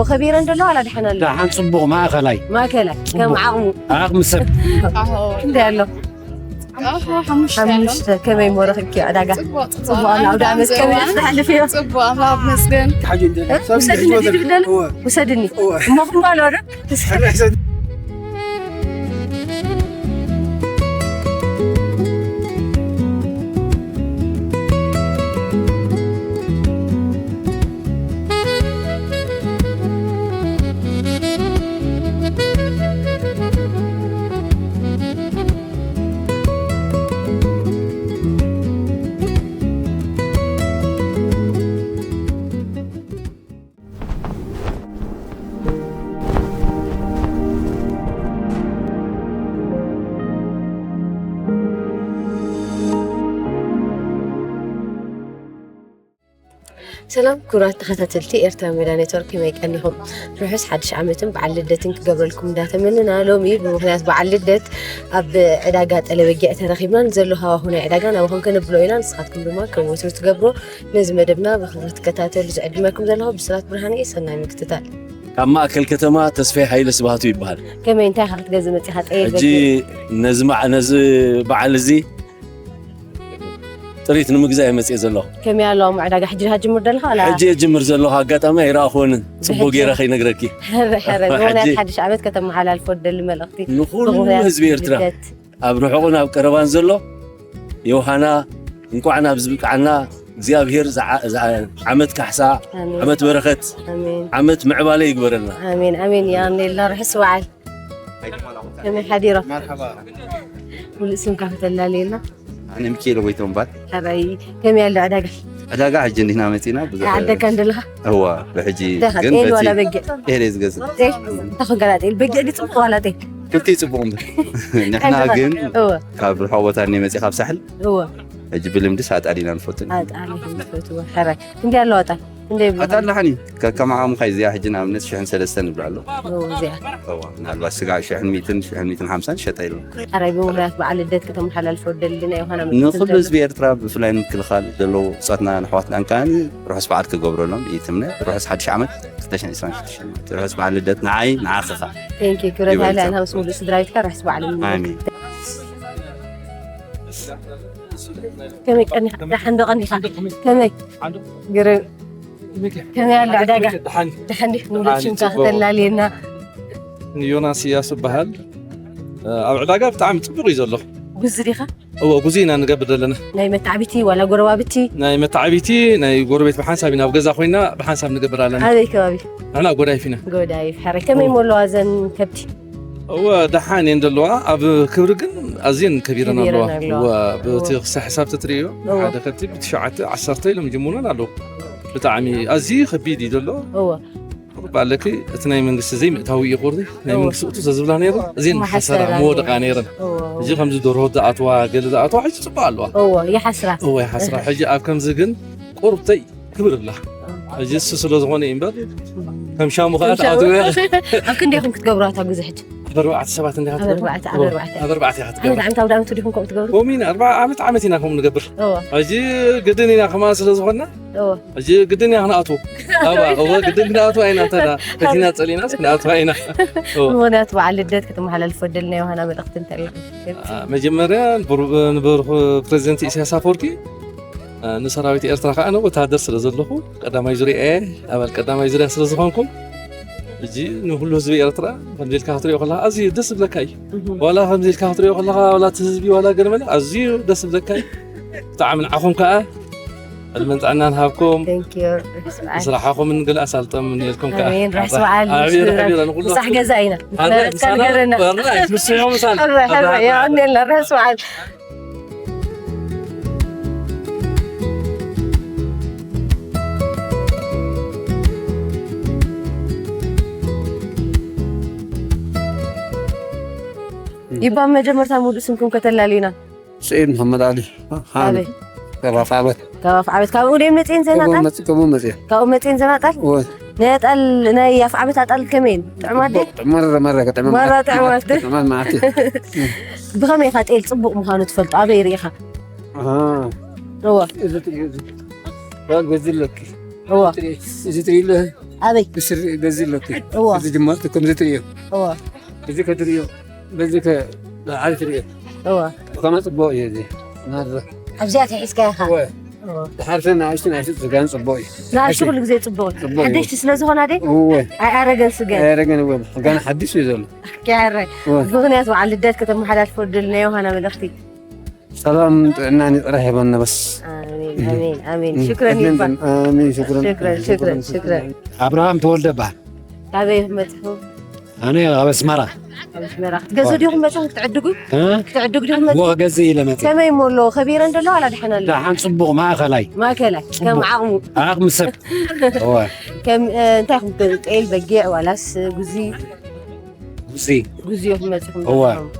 ከቢረን ዘሎ ዋላ ድሓን ኣሎ? ደሓን ጽቡቕ ማእኸላይ። ማእከላይ ከም ዓቕሙ። ዓቕሚ ሰብ። ክንደይ ኣሎ? ሓሙሽተ። ከመይ እሞ ረኺብኪ ዕዳጋ? ጽቡቕ ኣሎ። ኣውደ ዓመት ከመይ ተሕልፍዮ? ጽቡቕ ኣሎ። ኣመስገን። ውሰድኒ፣ ውሰድኒ። እሞ ክምባሎ ዶ? ሰላም ክቡራት ተኸታተልቲ ኤርትራ ሜዳ ኔትወርክ፣ ከመይ ቀኒኹም? ርሑስ ሓድሽ ዓመትን በዓል ልደትን ክገብረልኩም እንዳተመነና፣ ሎሚ ብምኽንያት በዓል ልደት ኣብ ዕዳጋ ጠለበጊዕ ተረኺብና። ንዘሎ ሃዋሁ ናይ ዕዳጋ ናባኹም ከነብሎ ኢና። ንስኻትኩም ድማ ከም ወትሩ ትገብሮ ነዚ መደብና ብኽብሪ ትከታተሉ ዝዕድመኩም ዘለኹ ብስራት ብርሃነ እየ። ሰናይ ምክትታል። ካብ ማእከል ከተማ ተስፋይ ሃይለ ስብሃቱ ይበሃል። ከመይ እንታይ ኢኻ ክትገዝእ መጺኻ? ጠይቅ ሕጂ በጊዕ። ነዚ መዓ-፣ ነዚ በዓል እዚ ጥሪት ንምግዛእ እየ መጽየ ዘለኹ። ከመይ ኣሎ እሞ ዕዳጋ? ሕጂ ዲኻ ትጅምር ዘለኻ ዋላ? ሕጂ እየ ዝጅምር ዘለኹ። ኣጋጣሚ ኣይረኣኹዎንን። ጽቡቕ ብሕጂ ገይረ ኸይነግረኪ። ሕረ፣ ሕረ። ብምኽንያት ሕጂ ሓድሽ ዓመት ከተመሓላልፎ ትደሊ መልእኽቲ? ንኹሉ ብኽንያት ህዝቢ ኤርትራ፣ ልደት። ኣብ ርሑቕን ኣብ ቀረባን ዘሎ፣ ዮሃና፣ እንቋዕ ናብዚ ብቅዓና። እግዚኣብሔር ዝዓ-፣ ዝዓ-፣ ዓመት ካሕሳ፣ ኣሜን። ዓመት በረኸት፣ ኣሜን። ዓመት ምዕባለ ይግበረልና። ኣሜን፣ ኣሜን። የቐንየልና። ርሑስ በዓል። ከመይ ሓዲሮም? መርሓባ። ሙሉእ ስምካ ከተላልየና? ኣነ ሚካኤል ጎይቶም እምባል። ሕራይ፣ ከመይ ኣሎ ዕዳጋ? ዕዳጋ ሕጂ እንዲና መጺና፣ ብዙሕ ዓደካ እንደለኻ? እዋ፣ ብሕጂ እንታይ ኢኻ፣ ግን ጤል በቲ ዋላ በጊዕ? ጤል እየ ዝገዝእ። ጤል? እንታይ ኮንካ ጤል? በጊዕ ድዩ ጽቡቕ ዋላ ጤል? ክልቲኡ ጽቡቕ እምበር። ንሕና ዕዳጋ። ግን እወ። ካብ ርሑቕ ቦታ እንየ መጺእ ካብ ሳሕል። እወ። ሕጂ ብልምድስ ኣጣል ኢና ንፈቱ። ኣጣል ኢኹም ትፈትዎ። ሕራይ። ክንደይ ኣለዋ ኣጣል? ክንደይ ይብሉ? ኣጣል ደሓን እዩ። ከከም ዓቕምኻ እዩ። እዚኣ ሕጂ ንኣብነት ሽሕን ሰለስተን ንብላ ኣሎ። እወ፣ እዚኣ። እዋ፣ ምናልባት ስጋዕ ሽሕን ሚእትን፣ ሽሕን ሚእትን ሓምሳን ይሸጣ ኢሉ። ሕራይ ብምኽንያት በዓል ልደት ከተመሓላልፎ ደሊ ናይ ዮሃና መልእኽቲ ንኹሉ እንተሎ? ህዝቢ ኤርትራ ብፍላይ ንምክልኻል ዘለዉ ብጾትና ንኣሕዋትና ከኣ ርሑስ በዓል ክገብረሎም ይትምነ። ርሑስ ሓድሽ ዓመት ክልተ ሽሕን ዕስራን ሽዱሽተን ማለት እዩ። ርሑስ በዓል ልደት ንዓይ ንዓኺ ኸኣ። Thank you። ክብረት ይበል ሃይለ፣ ጸም። ኣንሃ ምስ ሙሉእ ስድራ ቤትካ ርሑስ በዓል ይምነ። ኣሜን። ከመይ ቀኒኻ? ደሓን ዶ ቀኒኻ? ከመይ? ግርም። ከመይ ኣሎ ዕዳጋ? ደሓን። ደሓን ዲኻ? ሙሉእ ኣሜን፣ ሽምካ ጽቡቕ። ከተላልየና? ዮናስ እያሱ እበሃል። ኣብ ዕዳጋ ብጣዕሚ ጽቡቕ እዩ ዘሎ። ጉዚ ዲኻ? እወ፣ ጉዚ ኢና ንገብር ዘለና። ናይ መተዓቢቲ ዋላ ጎረባብቲ? ናይ መተዓቢቲ፣ ናይ ጎረቤት ብሓንሳብ ኢና፣ ኣብ ገዛ ኮይና ብሓንሳብ ንገብር ኣለና። ኣበይ ከባቢ? ንሕና ጎዳይፍ ኢና። ጎዳይፍ፣ ሕራይ። ከመይ እወ። እሞ ኣለዋ እዘን ከብቲ? እወ፣ ደሓን እየን ዘለዋ። ኣብ ክብሪ ግን ኣዝየን ከቢረን ከቢረን ኣለዋ። ኣለዋ። እወ፣ በቲ እወ። ክሳብ ሕሳብ ተትርእዮ፣ እወ። ሓደ ከብቲ ብትሽዓተ፣ ዓሰርተ ኢሎም ይጅምሩን ኣለዉ። ብጣዕሚ ኣዝዩ ከቢድ እዩ ዘሎ። እወ። ቁርብ ኣለኪ፣ እቲ ናይ መንግስቲ ዘይምእታው እዩ ቁርቢ። ናይ እወ። መንግስቲ እቱ ዘዝብላ ነይሩ፣ እዚን መሓሰራ ሓሰራ መወደቓ ነይሩ። ነይረን። እወ፣ እወ። እዚ ከምዚ ደርሆ ዝኣትዋ፣ ገለ ዝኣትዋ፣ ሕጂ ጽቡቕ ኣለዋ። እወ፣ ይሓስራ። እወ፣ ይሓስራ። እህ። ሕጂ ኣብ ከምዚ ግን ቁርብተይ ክብር ኣላ። እወ። ሕጂ እሱ ስለ ዝኾነ እዩ እምበር፣ ከም ሻሙ ኸዓ ከም ሻሙ። ትኣትዎ። ኣብ ክንደይ ኢኹም ክትገብሩ ኣታ ጉዚ ሕጂ? ኣብ ኣርባዕተ ሰባት እንዲኻ ኣብ ትገብሩ? ኣርባዕተ፣ ኣብ እወ፣ ኣርባዕተ። ኣብ ኣርባዕተ ኢኻ ኣነ ትገብሩ። ዓመት ኣውደ ዓመት ዲኹም ከምኡ ትገብሩ? ከምኡ ኢና፣ ኣርባ ዓመት ዓመት ኢና ከምኡ ንገብር። እወ። ሕጂ ግድን ኢና ከማን ስለ ዝኾንና፣ እወ። ሕጂ ግድን ኢና ክንኣትዎ። ኣባ፣ እወ፣ ግድን ክንኣትዎ ኣይና እንተዳ፣ ፈቲና ጸሊናስ ክንኣትዎ ኣይና። እወ። ብምኽንያት በዓል ልደት ክትመሓላልፎ ደሊ ናይ ዮሃና መልእኽቲ እንተሎ? አ፣ መጀመርያ ንብሩ-፣ ንብሩኽ ፕሬዚደንት ኢሳያስ ኣፈወርቂ፣ አ፣ ንሰራዊት ኤርትራ ከኣ ኣነ ወተሃደር ስለ ዘለኹ፣ ቀዳማይ ዙርያ እየ፣ ኣባል ቀዳማይ ዙርያ ስለ ዝኾንኩ፣ ሕጂ ንኹሉ ህዝቢ ኤርትራ ከምዚ ኢልካ ክትሪኦ ከለኻ ኣዝዩ ደስ ዝብለካ እዩ። እህ። ዋላ ከምዚ ኢልካ ክትሪኦ ከለኻ፣ ዋላ እቲ ህዝቢ፣ ዋላ ገለ መለ ኣዝዩ ደስ ዝብለካ እዩ። ብጣዕሚ ንዓኹም ከኣ ዕድመን ጥዕናን ሃብኩም። Thank you። ርሑስ በዓል። ስራሕኹምን ገለ ኣሳልጦም ንልኩም ከኣ። ኣሜን። ርሑስ በዓል። ኣሜን። ንኹሉ ምሳሕ ገዛ ኢና። ኣረ፣ ምሳና ንገረና። ወርና፣ ንሱ እዮም ምሳና። ኣረ፣ ኣረ፣ ኣረ፣ የቐንየልና። ርሑስ በዓል። ይባ መጀመርታ ሙሉእ ስምኩም ከተላልዩና? ስዒድ መሓመድ ዓሊ። ኣበይ? ካብ ኣፍዓበት። ካብ ኣፍዓበት። ካብኡ ድዮም መጺኤን ዘን ኣጣል? መጺ-፣ ካብኡ መጺኤን። ካብኡ መጺኤን ዘን ኣጣል? እወ። ናይ ኣጣል፣ ናይ ኣፍዓበት ኣጣል ከመይ እየን? ጥዑማት ድየን? ጽቡቕ፣ መረ፣ መረ፣ ከጥዕመን መረ መዓት። ጥዑማት። ከጥዕመን መዓት። ብኸመይ ኢኻ ጤል ጽቡቕ ምዃኑ ትፈልጦ? ኣበይ ርኢኻ? ኣሃ። እወ። እዚ ትሪኦ፣ እዚ። ዋ፣ በዚ ኣለኪ። እወ። ትሪኦ፣ እዚ ትሪኦ፣ ኣበይ? ብስሪ በዚ ኣለኪ። እወ። እዚ ድማ ከምዚ ትሪኦ። እወ። እዚ ከትሪኦ፣ በዚ ከ-፣ ላዕሊ ትሪኦ። እወ። ብኸመይ ጽቡቕ እዩ እዚ። ናዛ። ኣብዚኣ ትሒዝካ ኢኻ። እወ። እወ። ድሓር ሰ ንኣሽቱ፣ ንኣሽቱ ስጋን ጽቡቕ እዩ። ንኣሽቱ ኩሉ ግዜ ጽቡቕ እዩ። ጽቡቕ እዩ። ሓደሽቲ ስለ ዝኾና ደይ? እወ። ኣይኣረገን ስገን። ኣይኣረገን እወ። ጋና ሓድሽ እዩ ዘሎ። ኪያረ። እወ። ብምኽንያት በዓል ልደት ከተመሓላልፎ ድል ናይ ዮሃና መልእኽቲ። ሰላም ጥዕናን ጥራሕ ይበልና በስ። ኣሜን፣ ኣሜን፣ ኣሜን። እም፣ ሽክረን ኣሜን፣ ይባል። ኣሜን፣ ሽክረን። ሽክረን፣ ሽክረን፣ ሽክረን። ኣብርሃም ተወልደ እባሃል። ካበይ ኢኹም መጺኹም? ኣነ ኣብ ኣስመራ። ኣብ ኣስመራ። ክትገዝኡ ዲኹም መጺኹም? ክትዕድጉ? እ? ክትዕድጉ ዲኹም መጺኹም? እወ፣ ክገዝእ ኢለ መጺአ። ከመይ እሞ ኣሎ? ከቢረን ዘሎ ዋላ ደሓን ኣሎ? ደሓን ጽቡቕ፣ ማእኸላይ። ማእከላይ፣ ከም ጽቡቕ። ዓቕሙ። ዓቕሚ ሰብ። እወ። ከም፣ እ፣ እንታይ ኢኹም ትገዝኡ? ጤል፣ በጊዕ ዋላስ ጉዚ? ጉዚ። ጉዚ ኢኹም መጺኹም እወ። ዘለኹም?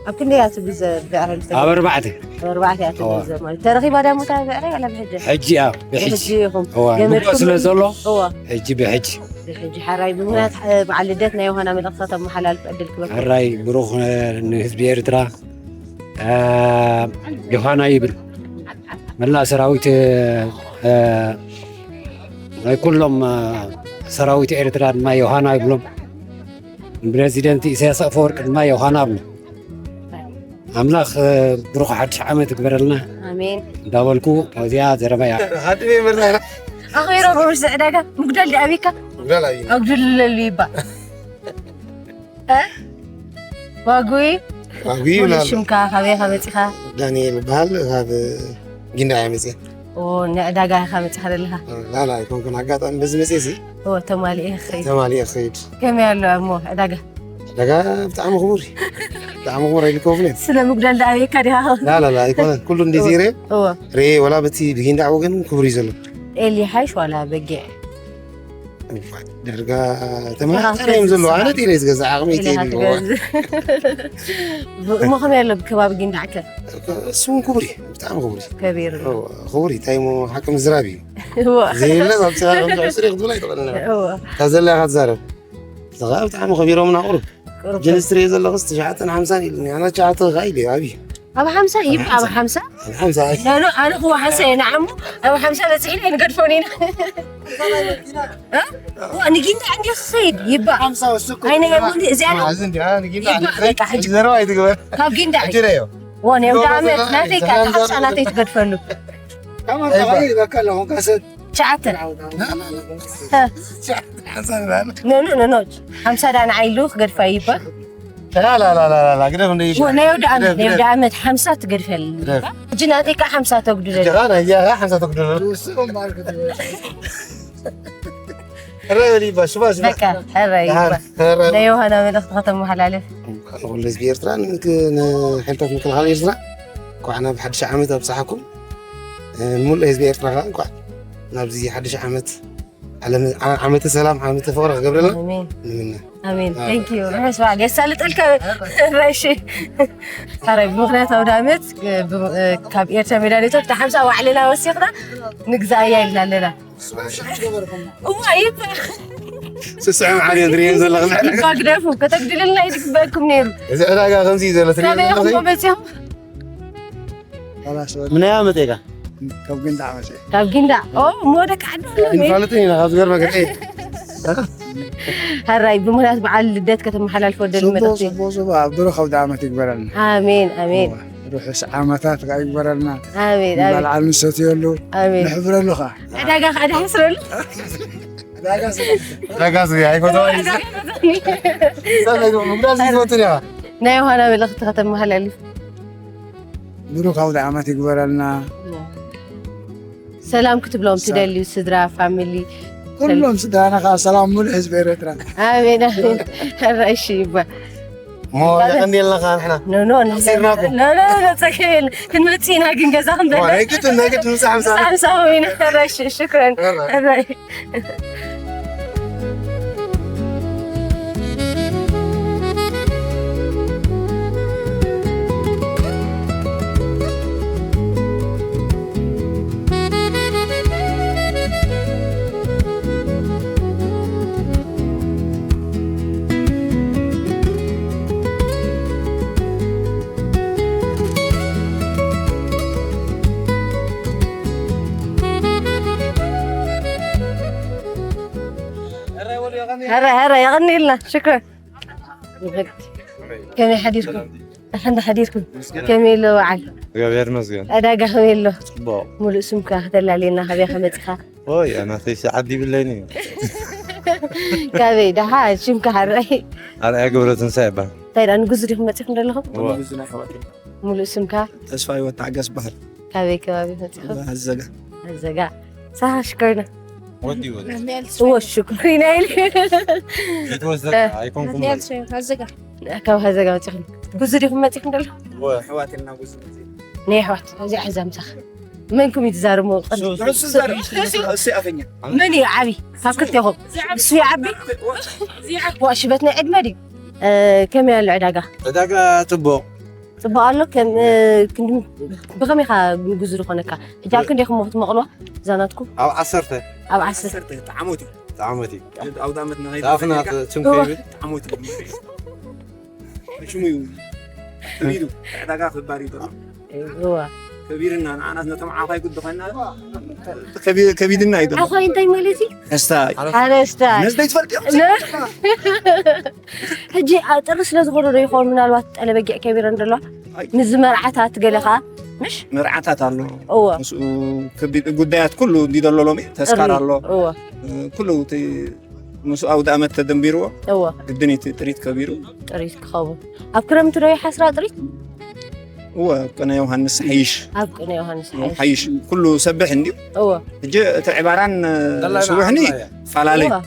ኣብ ክንደይ እያ ትጉዘ ብዕራይ ምስ ኣብ ኣርባዕተ። ኣብ ኣርባዕተ እያ እወ። ትጉዘ ማለት። ተረኺባ ድያ እሞ እታ ብዕራይ ዋላ ብሕጂ? ሕጂ እያ፣ ብሕጂ። ብሕጂ ኢኹም። እወ፣ ገመድኩም ምጉእ ስለ ዘሎ፣ እወ። ሕጂ ብሕጂ። ብሕጂ ሓራይ ብምኽንያት፣ እወ። እ፣ በዓል ልደት ናይ ዮሃና መልእኽቲ ከተመሓላልፍ ዕድል ክበኩም። ሕራይ ብሩኽ፣ እ፣ ንህዝቢ ኤርትራ፣ እ፣ ዮሃና ይብል። መላእ ሰራዊት፣ እ፣ ናይ ኩሎም፣ እ፣ ሰራዊት ኤርትራ ድማ ዮሃና ይብሎም። ፕረዚደንት ኢሳያስ ኣፈወርቂ ድማ ዮሃና ኣብሉ። ኣምላኽ፣ እ፣ ብሩኽ ሓድሽ ዓመት ይግበረልና ኣሜን። እንዳበልኩ፣ እዚኣ ዘረባ እያ። ሓንቲ ሜምበር ናይና። ኣኺሮ ሮሽ ዕዳጋ ምጉዳል ዲኣ ኣበይካ? ምጉዳል ኣብዩ። ኣጉድልለሉ ይባ። እ? ዋጉይ? ዋጉይ ሙሉእ ይብላል። ሽምካ፣ ካበይ ኢኻ መጺኻ? ዳንኤል ይበሃል፣ ካብ ጊንዳዕ እየ መጺአ። ኦ፣ ንዕዳጋ ኢኻ መጺኻ ዘለኻ? ላላ ኣይኮንኩን፣ ኣጋጣሚ በዚ መጺአ ሲ። ኦ፣ ተማሊኤ ክኸይድ። ተማሊኤ ክኸይድ። ከመይ ኣሎ እሞ ዕዳጋ? ዕዳጋ ብጣዕሚ ክቡር እዩ። ብጣዕሚ ክቡር ኣይልከፍልን። ስለ ምጉዳል ደኣ ኣበይካ ዲኻ? ላላላ ኣይኮነን፣ ኩሉ እንዲ እወ። ዚረ እወ። ርኤ፣ ወላ በቲ ብጊንዳዕ ወገን ክቡር እዩ ዘሎ። ጤል ይሓይሽ ዋላ በጊዕ? ዳርጋ ተመጣጣኒ እዮም ዘለዉ። ኣነ ጤል እየ ዝገዝእ፣ ዓቕመይ ጤል እዩ። ትገዝእ። እሞ ከመይ ኣሎ ብከባቢ ጊንዳዕ ከ? እሱ እውን ክቡር እዩ፣ ብጣዕሚ ክቡር እዩ። ከቢር እዩ። እወ፣ ክቡር እዩ። እንታይ እሞ ሓቂ ምዝራብ እዩ። እወ። ዘየለ ኣብ ስራ ከም ዝዕስር ክትብል ኣይትኽእልን ኢኻ። እወ። እታ ዘላ ኢኻ ትዛረብ። እዚ ኸዓ ብጣዕሚ ከቢሮምና ቁሩብ። ቁሩብ። ጀንስ ትሪኦ ዘለኽስ ትሽዓተን ሓምሳን ኢሉኒ። ኣነ ትሽዓተ ኸዓ ኢለ፣ ኣብዩ። ኣብ ሓምሳ እዩ፣ ኣብ ሓምሳ? ኣብ ሓምሳ። ኖ፣ ኖ፣ ኣነ ክወሓሰ እየ ንዓሙ። ኣብ ሓምሳ በፂሕና ኣይንገድፎን ኢና። እ? ዋ፣ ንጊንዳዕ እንዲ ክኸይድ ይባ። ሓምሳ ወስኩ። ኣይነ የሙኒ፣ እዚኣ ነው? እዚ እንዲ፣ አ፣ ንጊንዳዕ ይባ፣ ንኸይድ። በቃ፣ ሕጂ። ዘረባ ኣይትግበር። ካብ ጊንዳዕ። ሕጂ ረዮ። ዋ፣ ናይ ኣውደ ዓመት ናተይ እካ፣ ሰላም ተሓምሳ ዘረባ። ናተይ ትገድፈሉ። ከማን ተባሂ በቃ ኣለኹም ካሰት። ትሽዓተ። ና፣ ና፣ ና። እ። ትሽዓተ ሓምሳ ንበል። ኖ፣ ኖ፣ ኖ፣ ኖ። ሓምሳ ደኣ ንዓይ ኢሉ ክገድፋ ይባል። ላ፣ ላ፣ ላ፣ ላ፣ ላ፣ ግደፍ እንደ ይሻል። ወ-፣ ናይ ወዲ ዓመት፣ ግደፍ፣ ናይ ወዲ ግደፍ። ዓመት ሓምሳ ትገድፈል። ግደፍ። ሕጂ ናተይ ከዓ ሓምሳ ተጉድለል። ሕጂ ከዓ ናይ እዚኣ ከዓ ሓምሳ ተጉድለል። እረ በል ይባ፣ ሽባ፣ ሽባ። በቃ፣ ሕራይ ይባ። ደሓን፣ ሕራይ። ናይ ዮሃና መልእኽቲ ከተመሓላልፍ። እንኳዕ ንኹሉ ህዝቢ ኤርትራ፣ ን-፣ ንሓይልታት ምክልኻል ኤርትራ እንኳዕ ናብ ሓድሽ ዓመት ኣብፀሓኩም። እ፣ ንሙሉእ ህዝቢ ኤርትራ ከዓ እንኳዕ ናብዚ ሓድሽ ዓመት ዓለም-፣ ዓ-፣ ዓመተ ሰላም፣ ዓመተ ፍቕሪ ክገብረልና ኣሜን። ንምነ። ኣሜን። ኣሜን። Thank you። ርሑስ በዓል። የሳልጠልካ። እሺ። ሕራይ ብምኽንያት ኣውደ ዓመት፣ እ፣ ብ-፣ እ፣ ካብ ኤርትራ ሜዳ ኔትወርክ ሓምሳ ዋዕልና ወሲኽና ንግዛእያ ኢልና ኣለና። እዋ፣ ይባ። ስስዐ መዓልቲ እየ ዝርእየን ዘለኹ። ይባ ግደፉ። ከተጉድልልና እዩ ዝግበአኩም ነይሩ። እዚ ዕዳጋ ከምዚ እዩ ዘሎ፣ ትርእዮ ካበይ ዘለኹ። ኢኹም መፂኹም? ምናይ ዓመት ኢኻ? ካብ ጊንዳዕ መፅእ። ካብ ጊንዳዕ? ኦ፣ እሞ ደቂ ዓዲ ኣለዉ። እንፋለጥ ኢና፣ ካብ ዝገርመካ። ሕራይ፣ ብምኽንያት በዓል ልደት ከተመሓላልፎ ደሊ ጽቡቕ፣ መልእኽቲ? ጽቡቕ፣ ጽቡቕ። ኣብ ብሩኽ ኣውደ ዓመት ይግበረልና። ኣሜን፣ ኣሜን። እወ፣ ርሑስ ዓመታት ከኣ ይግበረልና። ኣሜን፣ ኣሜን። ንበልዓሉ ንሰትየሉ፣ ኣሜን። ንሕብረሉ ከኣ። ዕዳጋ ከኣ ድሓስረሉ። ዕዳጋ ስጋ። ዕዳጋ ስጋ፣ ኣይፈተዋ እዩ። ዕዳጋ ስጋ። ሰብ ኣይፈትዋ። ምጉዳል ዝፈቱ ዲኻ? ናይ ዮሃና መልእኽቲ ከተመሓላልፍ? ብሩኽ ኣውደ ዓመት ይግበረልና። ሰላም ክትብሎም ሰላም። ትደልዩ ስድራ፣ ፋሚሊ? ኩሎም ስድራና ከዓ ሰላም ሙሉእ ህዝቢ ኤርትራ። ኣሜን፣ ኣሜን። ሕራይ እሺ ይባ። እሞ የቐንየልና ከዓ ንሕና። ኖ፣ ኖ፣ ኖ፣ ኣሲርናኩም። ኖ፣ ኖ፣ ኖ፣ ጸገም የለን። ክንመጽእ ኢና ግን ገዛ ክንበልዕ። ዋ፣ ናይ ግድን፣ ናይ ግድን፣ ምሳሕ፣ ምሳሕ። ምሳሕ፣ ምሳሕ ኢና። ሕራይ እሺ፣ ሽክረን። ሕራይ። ሕራይ። هرا هرا يغني لنا، شكرا. كم يا حديثكم؟ الحمد حديثكم. كم يلو وعل؟ غير مزيان. أدا قهوة يلو. ملو سمكة، هذا اللي علينا، هذا خمسة. ኦይ ኣናተይ ሰዓት ይብለኒ። ካበይ ደሓ ሽምካ ሓራይ? ኣርኣያ ገብረትንሳኤ ይበሃል። እንታይ ደኣ ንጉዙ ዲኹም መጺኹም ዘለኹም? እወ። ሙሉእ ስምካ? ተስፋ ህይወት ታገስ በሃል። ካበይ ከባቢ መጺኹም? ኣዘጋ። ኣዘጋ። ሳኻ ሽኮሪና? ወዲ ወዲ። እወ ሽኮሪና ኢለ። ኣይኮንኩም። ኣዘጋ። ካብ ሃዘጋ መጺኹም? ጉዙ ዲኹም መጺኹም ዘለኹም? እወ። ኣሕዋትና ጉዙ መጺ። ናይ ኣሕዋት እዚኣ ሕዛ ምሳኻ። መንኩም እዩ ትዛረቡ? ንሱ ዝዛረብ ንሱ ኣፈኛ። መን እዩ ዓቢ? ካብ ክልቴኹም? እሱ ይዓቢ? ዋ፣ ሽበት ናይ ዕድመ ድዩ? እ፣ ከመይ ኣሎ ዕዳጋ? ዕዳጋ ጽቡቕ። ጽቡቕ ኣሎ። ከም፣ እ፣ ክንዲ፣ ብኸመይ ኢኻ ንጉዙ ዝኾነካ? ሕጂ ኣብ ክንደይ ኢኹም ክትመቕልዋ? እዛ ናትኩም? ኣብ ዓሰርተ። ኣብ ዓሰርተ። ዓሰርተ፣ እቲ ዓመት እዩ። እቲ ዓመት እዩ። ኣውደ ዓመት ንኸይድ ጣፍና ከይድካ ትም እወ። ከይብል። እቲ ዓመት እዩ። ሽሙ እዩ። ከቢዱ። ዕዳጋ ከባድ እዩ ጥራሕ። እዋ። ከቢድና ንዓናስ ነቶም ዓፋይ ጉድ ኮይና። ከቢ-፣ ከቢድና እዩ ጥራሕ። ዓፋይ እንታይ ማለት እዩ? ሓረስታይ። ሓረስታይ። ነዚ ዘይትፈልጥ እዮም። ነ-፣ ሕጂ ኣብ ጥሪ ስለ ዝኾነ ዶ ይኸውን ምናልባት ጠለበጊዕ ከቢረን ዘለዋ? ኣይ። ምስ መርዓታት ገለ ኸዓ፣ ምሽ? መርዓታት ኣሎ። እወ። ምስኡ ከቢድ ጉዳያት ኩሉ እንዲ ዘሎ ሎሚ ተስካር ጥሪ። ኣሎ። እወ። ኩሉ እቲ ምስኡ ኣውደ ኣመት ተደንቢርዎ። እወ። ግድን እቲ ጥሪት ከቢሩ። ጥሪት ክኸውን። ኣብ ክረምቲ ዶ ይሓስራ ጥሪት? እወ፣ ኣብ ቅነ ዮሃንስ ሓይሽ። ኣብ ቅነ ዮሃንስ ሓይሽ። ሓይሽ። ኩሉ ሰብሕ እንድዩ። እወ። ሕጂ እቲ ዕባራን፣ እ፣ ደላይና ስቡሕኒ ዓባያ። ፈላለዩ። እወ።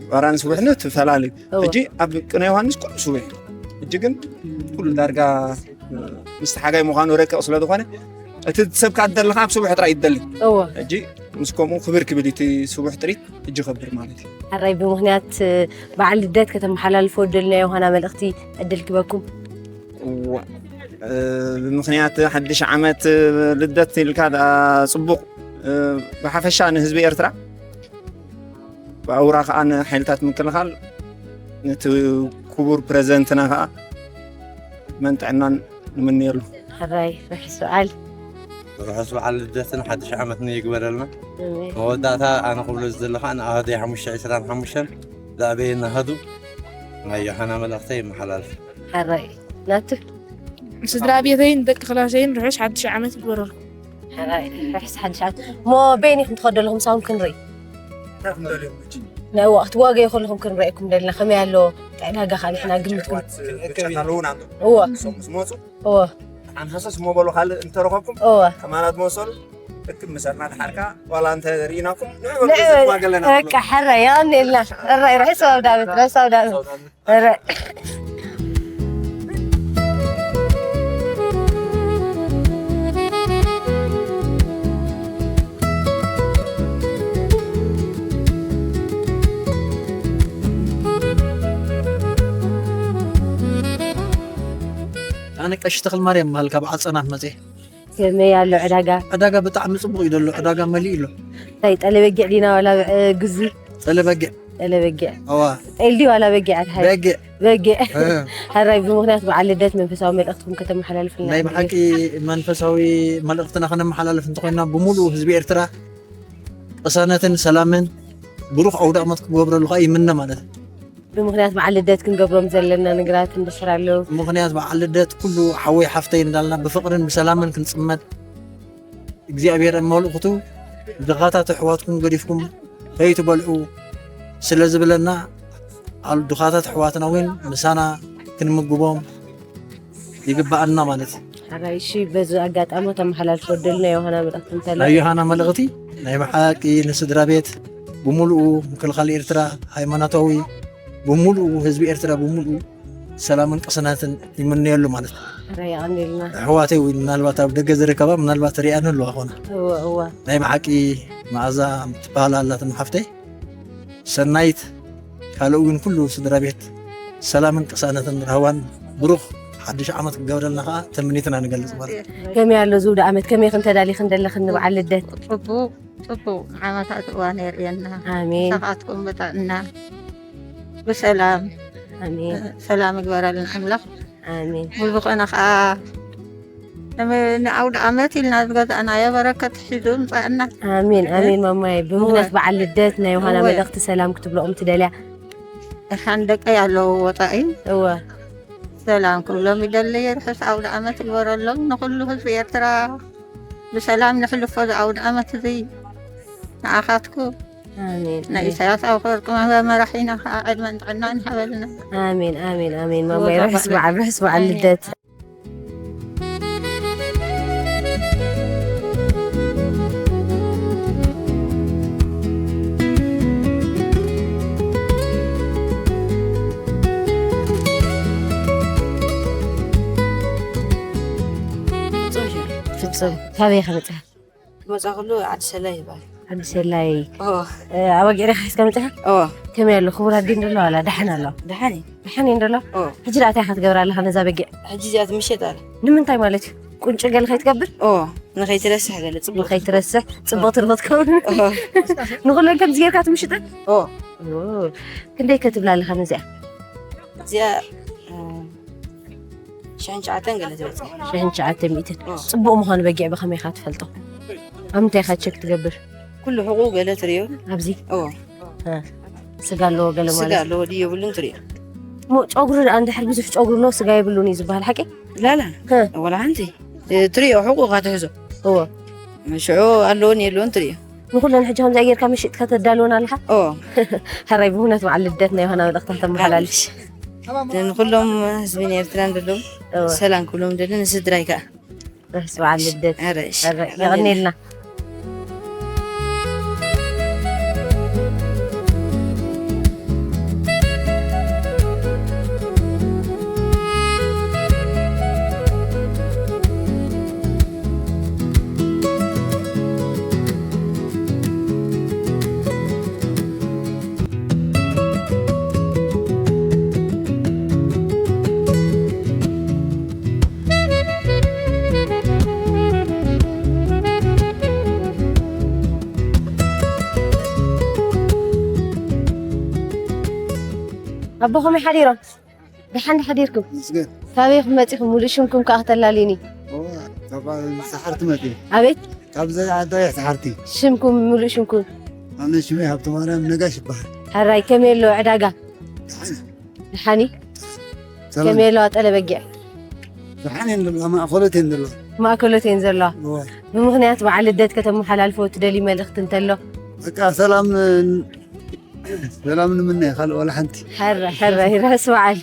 ዕባራን ስቡሕኒ ትፈላለዩ። እወ። ሕጂ ኣብ ቅነ ዮሃንስ ኩሉ ስቡሕ። ሕጂ ግን ኩሉ ዳርጋ፣ እ፣ ምስቲ ሓጋይ ምዃኑ ረቂቕ ስለ ዝኾነ፣ እቲ ሰብካ ትደሊ ኸዓ ኣብ ስቡሕ ጥራይ ይደሊ። እወ። ሕጂ ምስ ከምኡ ክብር ክብል እዩ እቲ ስቡሕ ጥሪት። እጅ ኸብር ማለት እዩ። ሕራይ ብምኽንያት በዓል ልደት ከተመሓላልፎ ደልናዮ ዮሃና መልእኽቲ ዕድል ክበኩም። እዋ፣ እ፣ ብምኽንያት ሓድሽ ዓመት ልደት ኢልካ ደኣ ጽቡቕ፣ እ፣ ብሓፈሻ ንህዝቢ ኤርትራ፣ ብኣውራ ከኣ ንሓይልታት ምክልኻል፣ ነቲ ክቡር ፕረዚደንትና ከኣ ዕድመን ጥዕናን ንምነየሉ። ሕራይ ርሑስ በዓል። ርሑስ በዓል ልደትን ሓድሽ ዓመትን ይግበረልና። ኣሜን። መወዳእታ ኣነ ክብሎ ዝደለኻ ንኣሃደይ ሓሙሽተ ዕስራን ሓሙሽተን ዝኣበየና ሃዱ ናይ ዮሃና መልእኽተይ የመሓላልፍ። ሕራይ ናቱ። ስድራ ቤተይን ደቂ ክላሰይን ርሑስ ሓድሽ ዓመት ይግበረልኩም። ሕራይ ርሑስ ሓድሽ ዓመት። እሞ በይን ኢኹም ትኸዱ ኣለኹም ሳውን ክንርኢ? ናይ ወቕቲ ዋጋ ይኹልኹም ክንርእየኩም ደልና ከመይ ኣሎ? ዕዳጋ ኸኣ ንሕና ግምትኩም። እወ። እወ። ሓንሳሰስ ሞ በሉ ካልእ እንተረኸብኩም እወ። ከማና ትመሰሉ እክብ ምሰልና ድሓርካ ዋላ እንተ ርኢናኩም ንዑ በሉ ንዑ ዘትዋገለና በሉ። በቃ ሕረ የቐንየልና። ሕረ ርሑስ ኣውዳመት፣ ርሑስ ኣውዳመት። ሕረ። ኣነ ቀሺ ተኽለማርያም እበሃል፣ ካብ ዓጸናፍ መጽየ። ከመይ ኣሎ ዕዳጋ? ዕዳጋ ብጣዕሚ ጽቡቕ እዩ ዘሎ፣ ዕዳጋ መሊኡ ኣሎ። እንታይ ጠለ በጊዕ ዲና ዋላ ብ-፣ ግዙ? ጠለ በጊዕ። ጠለ በጊዕ። እዋ። ጤል ድዩ ዋላ በጊዕ ኣትሓይ? በጊዕ። በጊዕ። እ። ሕራይ ብምኽንያት በዓል ልደት መንፈሳዊ መልእኽትኩም ከተመሓላልፉልና ናይ ንደሊ። ብሓቂ መንፈሳዊ መልእኽትና ከነመሓላልፍ እንተኾይና ብምሉእ ህዝቢ ኤርትራ ቅሳነትን ሰላምን ብሩኽ ኣውደ ዓመት ክገብረሉ ከኣ ይምነ ማለት እዩ። ብምኽንያት በዓል ልደት ክንገብሮም ዘለና ነገራት እንድሕር ኣለዉ? ምኽንያት በዓል ልደት ኩሉ ሓወይ ሓፍተይ እንዳልና ብፍቕርን ብሰላምን ክንጽመድ እግዚኣብሔር ኣብ መልእኽቱ ድኻታት ኣሕዋትኩም ገዲፍኩም ከይትበልዑ ስለ ዝብለና፣ ኣል-፣ ድኻታት ኣሕዋትና እውን ምሳና ክንምግቦም ይግብኣና ማለት እዩ። ሓራይ፣ እሺ፣ በዚ ኣጋጣሚ ተመሓላልፎ ደልና ዮሃና መልእኽቲ እንተሎ? ናይ ዮሃና መልእኽቲ ናይ ብሓቂ ንስድራ ቤት ብምሉኡ፣ ምክልኻል ኤርትራ፣ ሃይማኖታዊ ብምሉኡ፣ ህዝቢ ኤርትራ ብምሉኡ ሰላምን ቅስናትን ይምነየሉ ማለት እዩ። ሓራይ፣ የቐንየልና። ኣሕዋተይ እውን ምናልባት ኣብ ደገ ዝርከባ ምናልባት ሪኣን ኣለዋ ኾና። እወ፣ እወ። ናይ ብሓቂ መኣዛ ትበሃል ኣላትና ሓፍተይ። ሰናይት፣ ካልእ እውን ኩሉ ስድራ ቤት ሰላምን ቅሳነትን ራህዋን ብሩኽ ሓድሽ ዓመት ክገብረልና ከኣ ተምኒትና ንገልጽ ማለት እዩ። ከመይ ኣሎ ዝውደ ዓመት? ከመይ ክንተዳሊኽን ደለኽን ንበዓል ልደት? ጽቡቕ፣ ጽቡቕ ዓመታት እዋን የርእየና። ኣሜን። ንስኻትኩም ብጥዕና ብሰላም፣ ኣሜን። ሰላም ይግበረልና ኣምላኽ። ኣሜን። ብዝኾነ ከኣ ንኣውደ ዓመት ኢልና ዝገዛእናዮ በረከት ሒዙ ምፃእና። ኣሜን ኣሜን። ማማይ ብምክንያት በዓል ልደት ናይ ዮሃና እወ። መልእኽቲ ሰላም ክትብልኦም ትደልያ? ደሓን ደቀይ ኣለዎ ወፃኢ እወ። ሰላም ክብሎም ይደሊ። ርሑስ ኣውደ ዓመት ይግበረሎም ንኩሉ ህዝቢ ኤርትራ። ብሰላም ንሕልፎ ዝኣውደ ዓመት እዚ ንኣኻትኩም ኣሜን ናይ ኢሳያስ ኣፈወርቂ መራሒና ከዓ ዕድመን ጥዕናን ይሃበልና። ኣሜን ኣሜን ኣሜን። ማማይ ርሑስ በዓል ርሑስ በዓል ልደት። ፍጹም ካበይ ከመጽኻ? መጻ ከሎ ዓዲ ሰላይ ይባል። ዓዲ ሰላይ። ኦ። ኣባጊዕ ዲኻ ሒዝካ መጺኻ? ኦ። ከመይ ኣሎ? ክቡር ኣዲ እንደሎ ኣላ? ደሓን ኣሎ? ደሓን እዩ። ደሓን እዩ እንደሎ? ኦ። ሕጂ ደኣ እንታይ ኢኻ ትገብር ኣለኻ ነዛ በጊዕ? ሕጂ እዚኣ ትምሸጥ ኣላ። ንምንታይ ማለት እዩ? ቁንጮ ገለ ከይትገብር? ኦ። ንኸይትረስሕ ገለ ጽቡቕ። ንኸይትረስሕ፣ ጽቡቕ ትርኽት ከውን። ኦ። ንኹለን ከምዚ ጌርካ ትምሽጠን? ኦ። ኦ። ክንደይ ከ ትብላ ኣለኻ ነዚኣ? እዚኣ፣ እ፣ ሽሕን ትሽዓተን ገለ ትበጽሕ። ሽሕን ትሽዓተ ሚእትን። ኦ። ጽቡቕ ምዃኑ በጊዕ ብኸመይ ኢኻ ትፈልጦ? ኣብ ምንታይ ኢኻ ቸክ ትገብር? ኩሉ ሕቑ ገለ ትርእዮ። ኣብዚ? ኦ። እ፣ ስጋ ኣለዎ ገለ ስጋ ማለት? ኣለዎ ድዩ የብሉን ትርእዮ። እሞ ጨጉሪ ደኣ እንድሕር ብዙሕ ጨጉሪ ኣለዎ ስጋ የብሉን እዩ ዝበሃል ሓቂ? ላላ፣ እ። ወላ ሓንቲ። እ፣ ትርእዮ ሕቑ ኢኻ ትሕዞ። እዎ። ሽዑ ኣለዎን የለዎን ትርእዮ። ንኹለን ሕጂ ከምዚኣ ጌርካ መሽጥካ ተዳልወን ኣለኻ? ኦ። ሕራይ ብእውነት በዓል ልደት ናይ ዮሃና መልእኽታ ተመሓላልፍ። ንኹሎም ህዝቢ ናይ ኤርትራ እንደለዉ እዎ። ሰላም ክብሎም ደሊ ንስድራይ ከኣ። ርሑስ በዓል ልደት። ሕራይ፣ እሺ። ሕራይ፣ የቐንየልና። ኣቦ ከመይ ሓዲሮም? ደሓን ዶ ሓዲርኩም? ምስገን። ካበይ ኢኹም መጺኹም? ሙሉእ ሽምኩም ከኣ ክተላልዩኒ። ኦ፣ ካብ ሰሓርቲ መጺእ። ኣቤት? ካብ ዘ-፣ ኣዳይ ሰሓርቲ። ሽምኩም፣ ሙሉእ ሽምኩም? ኣነ ሽመይ ሃብተማርያም ነጋሽ ይበሃል። ሕራይ፣ ከመይ ኣሎ ዕዳጋ? ደሓን። ደሓን እዩ? ሰላም። ከመይ ኣለዋ ጠለ በጊዕ? ደሓን እየን ዘለዋ፣ ማእከሎት እየን ዘለዋ። ማእከሎት እየን ዘለዋ። እወ። ብምኽንያት በዓል ልደት ከተመሓላልፎ ትደልዩ መልእኽቲ እንተሎ? በቃ ሰላም፣ ሰላም ንምነ፣ ካልእ ዋላ ሓንቲ። ሕረ፣ ሕረ፣ ይርሕስ በዓል።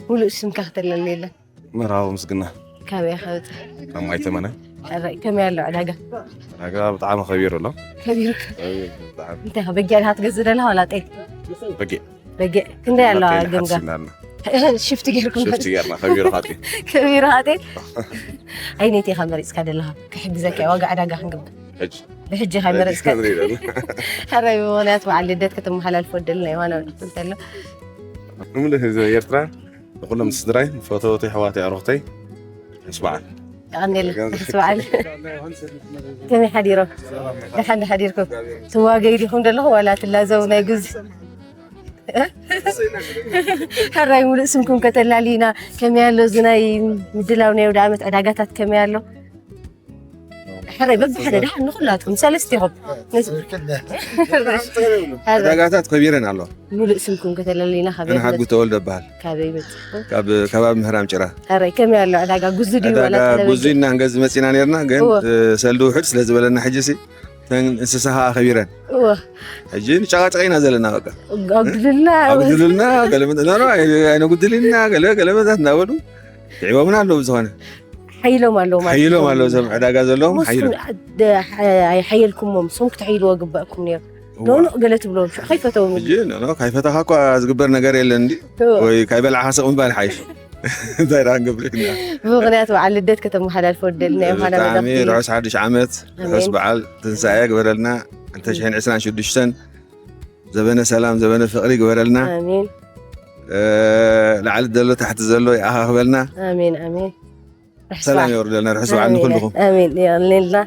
ሙሉእ ስምካ ክተለለየለ። መርሃዊ ምስግና። ካበይ ኢኻ መፂኻ? ካብ ማይ ተመነ። ሕራይ፣ ከመይ ኣሎ ዕዳጋ? ዕዳጋ ብጣዕሚ ከቢሩ ኣሎ። ከቢሩ። ከቢሩ ብጣዕሚ። እንታይ ኢኻ በጊዕ ኢኻ ትገዝእ ዘለኻ ዋላ ጤል? በጊዕ። በጊዕ። ክንደይ ኣሎ ገምጋ? ሓሲብና ኣለና። ሽፍቲ ጌርኩም? ሽፍቲ ጌርና ከቢሩ ካጤ። ከቢሩ ካጤ? ኣይነይቲ ኢኻ መሪፅካ ዘለኻ? ክሕግዘካ ዋጋ ዕዳጋ ክንግብር። ሕጂ። ብሕጂ ኢኻ መሪፅካ? ሕራይ፣ ብምኽንያት በዓል ልደት ከተመሓላልፎ ደልና ዮሃና እንተሎ። ንምልእ ህዝቢ ኤርትራ ንኩሎም ስድራይ፣ ፈተውተይ፣ ኣሕዋተይ፣ ኣዕሩኽተይ ምስ በዓል። የቐንየልና ምስ በዓል። ከመይ ሓዲሮም? ደሓን ዶ ሓዲርኩም? ትዋገዩ ዲኹም ዘለኹም ዋላ ትላዘቡ ናይ ጉዚ? ሕራይ፣ ሙሉእ ስምኩም ከተላልዩና፣ ከመይ ኣሎ እዚ ናይ ምድላው ናይ ኣውደ ዓመት ዕዳጋታት ከመይ ኣሎ? ሕራይ፣ በብሓደ ደሓን ንኹላትኩም ሰለስቲኹም። ሕራይ፣ ዕዳጋታት ከቢረን ኣሎ። ሙሉእ ስምኩም ከተለለይና። ካበይ ኣነ ሓድጉ ተወልደ እበሃል። ካበይ መፂኹም? ካብ ከባቢ ምህራም ጭራ። ሕራይ፣ ከመይ ኣሎ ዕዳጋ? ጉዙ ድዩ ዋላ ዕዳጋ ቀለበት? ጉዙ ኢና ንገዝእ መፂና ነርና፣ ግን እወ። እ፣ ሰልዲ ውሕድ ስለ ዝበለና ሕጂ ሲ እተን እንስሳ ከዓ ከቢረን። እወ። ሕጂ ንጨቃጨቀ ኢና ዘለና። በቃ ኣጉድልና። ኣጉድልና ገለ መ- ኖ፣ ኖ፣ ኣይ- ኣይነጉድልና ገለ ገለ መታት እናበሉ ይዕቦምና ኣለዉ። ብዝኾነ ሓይሎም ኣለዉ ማለት ሓይሎም እዩ። ኣለዉ፣ እዞም ዕዳጋ ዘለዎም ሞስኩም ሓይሎም። ደ- ሓ- ኣይሓየልኩሞም፣ ሶም ክትሕይልዎ ግባእኩም ነይሩ። እዋ። ኖ ኖ ገለ ትብሎም፣ ሽዑ ከይፈተዎም። ሕጂ ኖ፣ ኖ፣ ካይፈተኻ እኳ ዝግበር ነገር የለን እንዲ። እዎ። ወይ ካይበላዕኻ ስቕ ምባል ሓይሽ። እንታይ ደኣ ክንገብር ኢና? ብምኽንያት በዓል ልደት ከተመሓላልፎ ደልና ዮሃና ብጣዕሚ መልእኽቲ። ርሑስ ሓድሽ ዓመት፣ ርሑስ ኣሜን። በዓል ትንሳኤ ግበረልና። ክልተ ሽሕን ዕስራን ሽዱሽተን ዘበነ ሰላም፣ ዘበነ ፍቕሪ ግበረልና። ኣሜን። እ፣ ላዕሊ ዘሎ ታሕቲ ዘሎ ይኣኻኽበልና። ኣሜን፣ ኣሜን። ርሑስ ሰላም በዓል። የውርደልና። ርሑስ በዓል ኣሜን። ንኩልኹም። ኣሜን። የቐንየልና።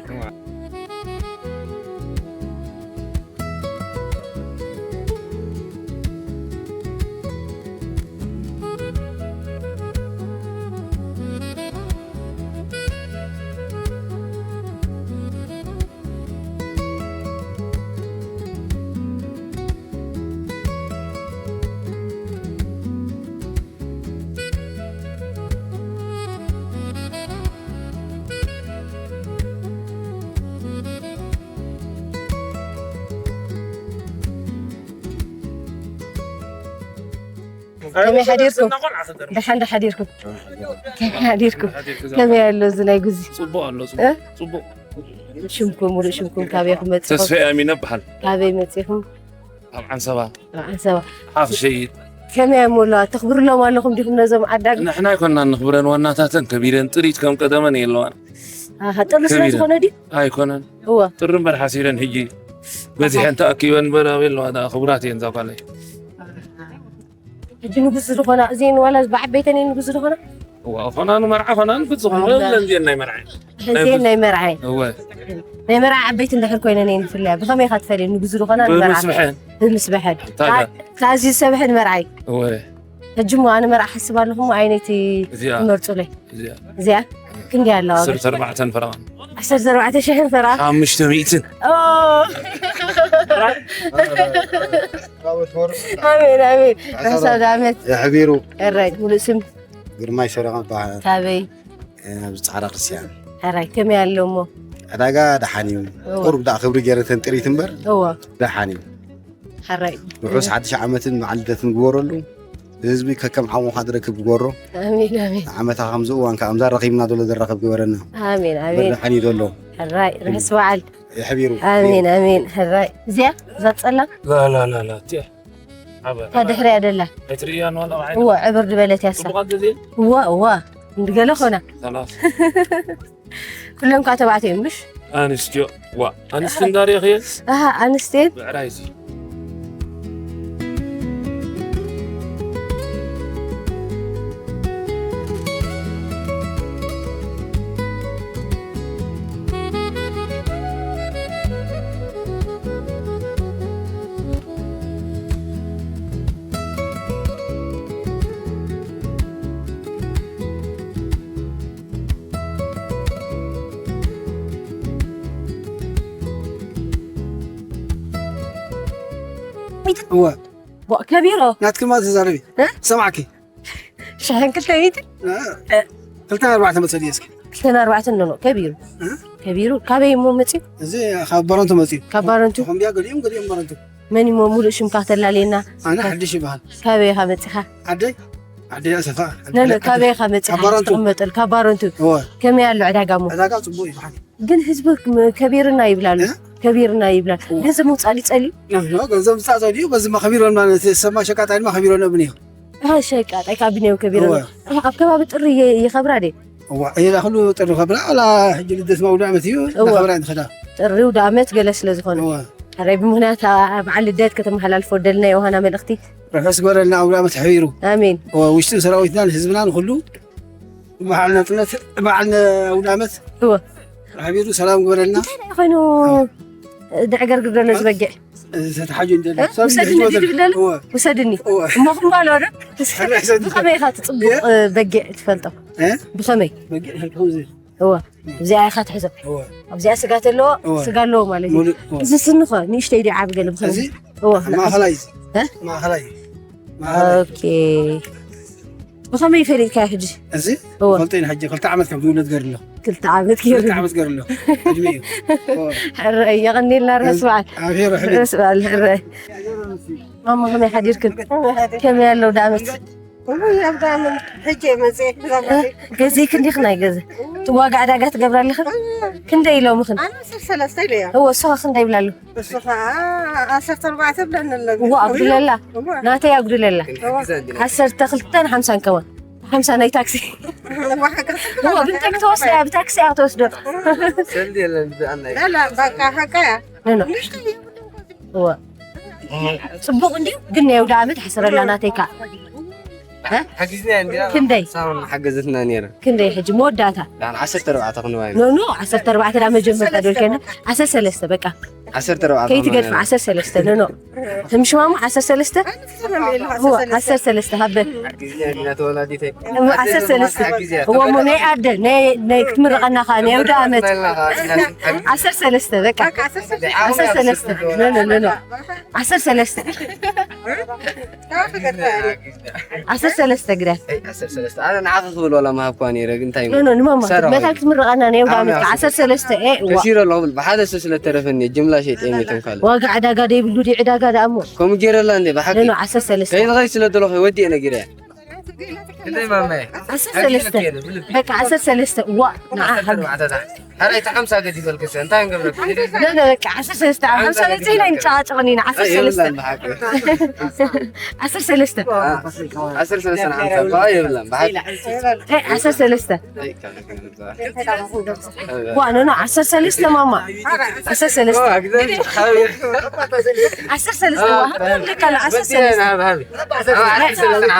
ከመይ ሓዲርኩም? ደሓን ዶ ሓዲርኩም? ከመይ ሓዲርኩም? ከመይ ኣሎ እዚ ናይ ጉዚ? ጽቡቕ ኣሎ፣ እ? ጽቡቕ። ሽምኩም፣ ሙሉእ ሽምኩም፣ ካበይ ኢኹም መጺኹም? ተስፋ ኣሚነ እበሃል። ካበይ መጺኹም? ካብ ዓንሰባ ካብ ዓንሰባ። ሓፍ ሸይድ። ከመይ እሞ ኣለዋ? ተኽብርሎም ኣለኹም ዲኹም ነዞም ዓዳግ? ንሕና ኣይኮንናን ንኽብረን፣ ዋናታተን ከቢረን ጥሪት ከም ቀደመን የለዋን። ኣሃ፣ ጥሪ ስለ ከቢረን። ዝኾነ ድዩ? ኣይኮነን። እወ። ጥሪ እምበር ሓሲረን ሕጂ በዚሐን ተኣኪበን እምበር ኣበይ ኣለዋ ደኣ? ክቡራት እየን እዛ ጓለይ። ሕጂ ንጉስ ዝኾና እዚን ዋላ ብዓበይተን እየን ንጉስ ዝኾና? እዋ፣ ኾና ንመርዓ ኾና ንጉስ ዝኾና እዋ። እለን እዚአን ናይ መርዓ። ሕዚን ናይ መርዓይ። እወ። ናይ መርዓ ዓበይቲ እንድሕር ኮይነን እየን ይፍለያ። ብኸመይ ኢኻ ትፈልየን ንጉስ ዝኾና ንመርዓ? ብምስብሐን። ብምስብሐን። ታዲያ? ካ-፣ ካብዚ ዝሰብሐን መርዓይ። እወ። ሕጂ እሞ ኣነ መርዓ ሓስብ ኣለኹ እሞ ኣይነይቲ እዚኣ። ትመርጹለይ? እዚኣ። እዚኣ? ክንደይ ኣለዋ? ዓሰርተ ኣርባዕተን ፍራን። ዓሰርተ ኣርባዕተ ሽሕን ፍራን? ሓሙሽተ ሚእትን። ኦ! ኣሜን፣ ኣሜን። ርሑስ ኣውደ ዓመት። የሕቢሩ። እራይ፣ ሙሉእ ስም? ግርማይ ሰረቐ እበሃል። ካበይ? ኣብዚ ጻዕዳ ክርስትያን። ሕራይ፣ ከመይ ኣሎ እሞ? ዕዳጋ ደሓን እዩ። እወ። ቁሩብ ደኣ ክብሪ ገይረ ተንጥሪት እምበር እወ። ደሓን እዩ። ሕራይ። ርሑስ ሓድሽ ዓመትን በዓል ልደትን ግበረሉ። ህዝቢ ከከም ዓቕሙ ካብ ዝረክብ ግበሮ። ኣሜን፣ ኣሜን። ዓመታ ከምዚ እዋን ከኣ ከምዛ ረኺብና ዘሎ ዝራኸብ ግበረና። ኣሜን፣ እምበር ኣሜን። ደሓን እዩ ዘሎ። ሕራይ፣ ርሑስ በዓል። የሕቢሩ። ኣሜን፣ ኣሜን። ሕራይ። እዚኣ፣ እዛ ጸላም? ላ፣ ላ፣ ላ፣ ላ፣ እቲኣ። ዓበ-፣ እታ ድሕሪያ ደላ? ኣይትርእያን ዋላ ብዓይኒ? እወ፣ ዕብር ዝበለት ያሳ። ጽቡቓት ግዜ? እወ፣ እወ። እንድገለ ኾና። ሰላም። ኩሎም ከዓ ተባዕትዮ እዮም፣ ምሽ? ኣንስትዮ። ዋ፣ ኣንስቲ እንዳርየኽየን? ኣሃ፣ ኣንስቴን? ብዕራይሲ። እወ ቦ-፣ ከቢሮ። ናትክማ ተዛረቢ። እ? ሰማዕኪ። ሽሕን ክልተ ሚእቲ? እ? ክልተ ኣርባዕተ መጸሊ እስኪ። ክልተ ኣርባዕተ ኣሎ፣ ከቢሩ። እ? ከቢሩ። ካበይ እሞ መጺኡ? እዚ ካብ ባረንቱ መጺኡ። ካብ ባረንቱ? ተኾምቢያ ገሊኦም፣ ገሊኦም ባረንቱ። መን እሞ ሙሉእ ሽምካ ተላልየና? ኣነ ሓድሽ ይበሃል። ካበይ ኢኻ መጺኻ? ዓደይ? ዓዲ ኣሰፋ። ነነ፣ ካበይ ኢኻ መፂኻ? ካብ ባረንቱ። ትቕመጠሉ ካብ ባረንቱ። እወ። ከመይ ኣሎ ዕዳጋ እሞ? ዕዳጋ ፅቡቅ እዩ፣ ብሓቂ። ግን ህዝቢ ከቢርና ይብላሉ። እ? ከቢርና ይብላል። እወ። ገንዘብ ምውፃእ ይፀልዩ? ኖ፣ ኖ፣ ገንዘብ ምውፃእ ፀልዩ፣ በዚ ማ ከቢሮም ማለት ሰማ ሸቃጣይ ድማ ከቢሮም እብን እዩ። ኣሃ፣ ሸቃጣይ ካብ ብንዮም ከቢሮም። እወ። ኣሃ፣ ኣብ ከባቢ ጥሪ የ-፣ ይኸብራ ድየ? እዋ፣ እየላ ኩሉ ጥሪ ከብራ፣ ዋላ ሕጂ ልደት ማውዳ ዓመት እዩ፣ እወ። እናኸብራ ንኸዳ። ጥሪ ውደ ዓመት ገለ ስለ ዝኾነ። እወ። ሕራይ ብምኽንያት ኣ-፣ በዓል ልደት ከተመሓላልፎ ደልና ዮሃና መልእኽቲ? ርሑስ ግበረልና ኣውደ ዓመት ሓቢሩ። ኣሜን። እወ፣ ውሽጥን ሰራዊትናን ህዝብናን ኩሉ በዓል ናጽነት፣ በዓል ኣውደ ዓመት እወ። ሓቢሩ ሰላም ግበረልና። እንታይ ደኣ ኮይኑ ድዕገርግር ዘሎ እዚ በጊዕ? እዚ ተተሓጁ እንደ እ? ሰብ ውሰድኒ ዝወደድ። ድብል ደሎ? እወ። ውሰድኒ። እወ። እሞ ክምባሎ ዶ? እስኪ ሕራይ ሰድኒ። ብኸመይ ኢኻ እቲ ጽቡቕ፣ እ? እ፣ በጊዕ ትፈልጦ? እ? ብኸመይ? በጊዕ ሕልኩ እዚ። እወ። እዚኣ ኢኻ ትሕዞ? እወ። ኣብዚኣ ስጋ ተለዎ? እወ። ስጋ ኣለዎ ማለት እዩ። ሙሉእ፣ እወ። እዚ ስኒ ኸ ንእሽተይ ድዩ ዓቢ ገለ ብኸመይ? እዚ እወ። ማእኸላይ እዚ። እ? ማእኸላይ። ማእኸላይ። ኦኬ። ብኸመይ ፈሊጥካዮ ሕጂ? እዚ እወ። ፈልጠይን ሕጂ ክልተ ዓመት ከም ዝውለድ ገርሎ። ክልተ ዓመት ገይሩ። ክልተ ዓመት ገርሎ። ዕድሜ እዩ። እወ። ሕረ፣ የቐኒልና ርሑስ በዓል። ኣሜን፣ ርሑስ ርሑስ በዓል፣ ሕረ። ማማ፣ ከመይ ሓዲርክን? ከመይ ኣለዉ ዳመት? እሞ ኣብ ዳመን ሕጂ እየ መፅየ። ገዚእክን ዲኽን ኣይገዘ? ትዋጋ ዕዳጋ ትገብራ ኣለኽን? ክንደይ ኢሎምኽን? ኣነ ዓሰርተ ሰለስተ ኢለዮ። እወ፣ እሱ ኸ ክንደይ ይብላ ኣለዉ? እሱ ኸዓ ዓሰርተ ኣርባዕተ ብለኒ ኣሎ። እዋ፣ ኣጉድለላ። እዋ። ናተይ ኣጉድለላ። እዋ። ዓሰርተ ክልተን ሓምሳን ከማን። ሓምሳ ናይ ታክሲ። እዋ፣ ሓቂ። እዋ፣ ብምንታይ ክትወስዳ? ብታክሲ እያ ክትወስዶ። ሰልዲ የለን፣ ብኣና እዩ። ላ፣ ላ፣ በቃ ሓቃ እያ። ኖ፣ ኖ። ንእሽተይ እዩ። እዋ። ጽቡቕ እንድዩ፣ ግን ናይ ኣውደ ዓመት ሕስረላ ናተይ ከኣ። እ? ሓጊዝና እንድያ። ክንደይ? ሳሮን ሓገዘትና ነይራ። ክንደይ ሕጂ መወዳእታ? ዳን ዓሰርተ ኣርባዕተ ክንዋይ። ኖ፣ ኖ፣ ዓሰርተ ኣርባዕተ ዳ መጀመርታ ዶልከና። ዓሰርተ ሰለስተ በቃ። ዓሰርተ ኣርባዕተ ከይትገድፍ፣ ክንዋይ። ዓሰርተ ሰለስተ፣ ኖ፣ ኖ። ትምሽማሙ ዓሰርተ ሰለስተ? እዋ፣ ዓሰርተ ሰለስተ ሃበ። ሓጊዝና እንድያ ተወላዲተይ። እዋ፣ ዓሰርተ ሰለስተ። ሓጊዝያ። እዋ፣ እሞ ናይ ኣደ፣ ናይ፣ ናይ ክትምረቐና ኸኣ፣ ናይ ኣውደ ዓመት። ሓጊዝና። ዓሰርተ ሰለስተ በቃ። በቃ፣ ዓሰርተ ሰለስተ። ዓሰርተ ሰለስተ። ኖ፣ ኖ፣ ኖ፣ ኖ። ዓሰርተ ሰለስተ። ዓሰርተ ሰለስተ ግዳ። ኣይ፣ ዓሰርተ ሰለስተ። ኣነ ንዓኺ ክብል ዋላ ምሃብኳ ነይረ፣ ግን እንታይ ኖ፣ ኖ፣ ንማማ፣ ሰራዊ። መታን ክትምረቐና ናይ ኣውደ ዓመት ኣነ ዓሰርተ ሰለስተ፣ ኤ፣ ዋ። ከሲረ ኣለኹ ብል፣ ብሓደ ሰብ ስለ ተረፈኒ፣ ጅምላ ሸይጠ የሜቶም ካልእ። ዋጋ ዕዳጋ ደይብሉ ድዩ ዕዳጋ ደኣ እሞ? ከምኡ ገይረላ እንዴ፣ ብሓቂ? ኖ፣ ኖ፣ ዓሰርተ ሰለስተ። ከይትኸይድ ስለ ደለኹ፣ ወዲኤ ነጊረያ። እንታይ ማማዬ? ዓሰርተ ሰለስተ። በቃ፣ ዓሰርተ ሰለስተ። ዋ፣ ንዓ ዓሰርተ ኣርባዕተ። ሓራይ፣ እቲ ሓምሳ ገዲፈልክሰ፣ እንታይ ንገብረኪ? ኖ፣ ኖ፣ በቃ፣ ዓሰርተ ሰለስተ። ኣብ ሓምሳ መጺእና ኣይንጨቃጨቕን ኢና፣ ዓሰርተ ሰለስተ። የብላን ብሓቂ። ዓሰርተ ሰለስተ። አ፣ ዓሰርተ ሰለስተ ንሓምሳ እኳ የብላን ብሓቂ። ኣይ፣ ዓሰርተ ሰለስተ። ኣይ፣ ካብ ዋ፣ ኖ፣ ኖ፣ ዓሰርተ ሰለስተ ማማ። ዓሰርተ ሰለስተ። ዓሰርተ ሰለስተ። ዋ፣ ሃብ፣ ልክ ኣሎ፣ ዓሰርተ ሰለስተ።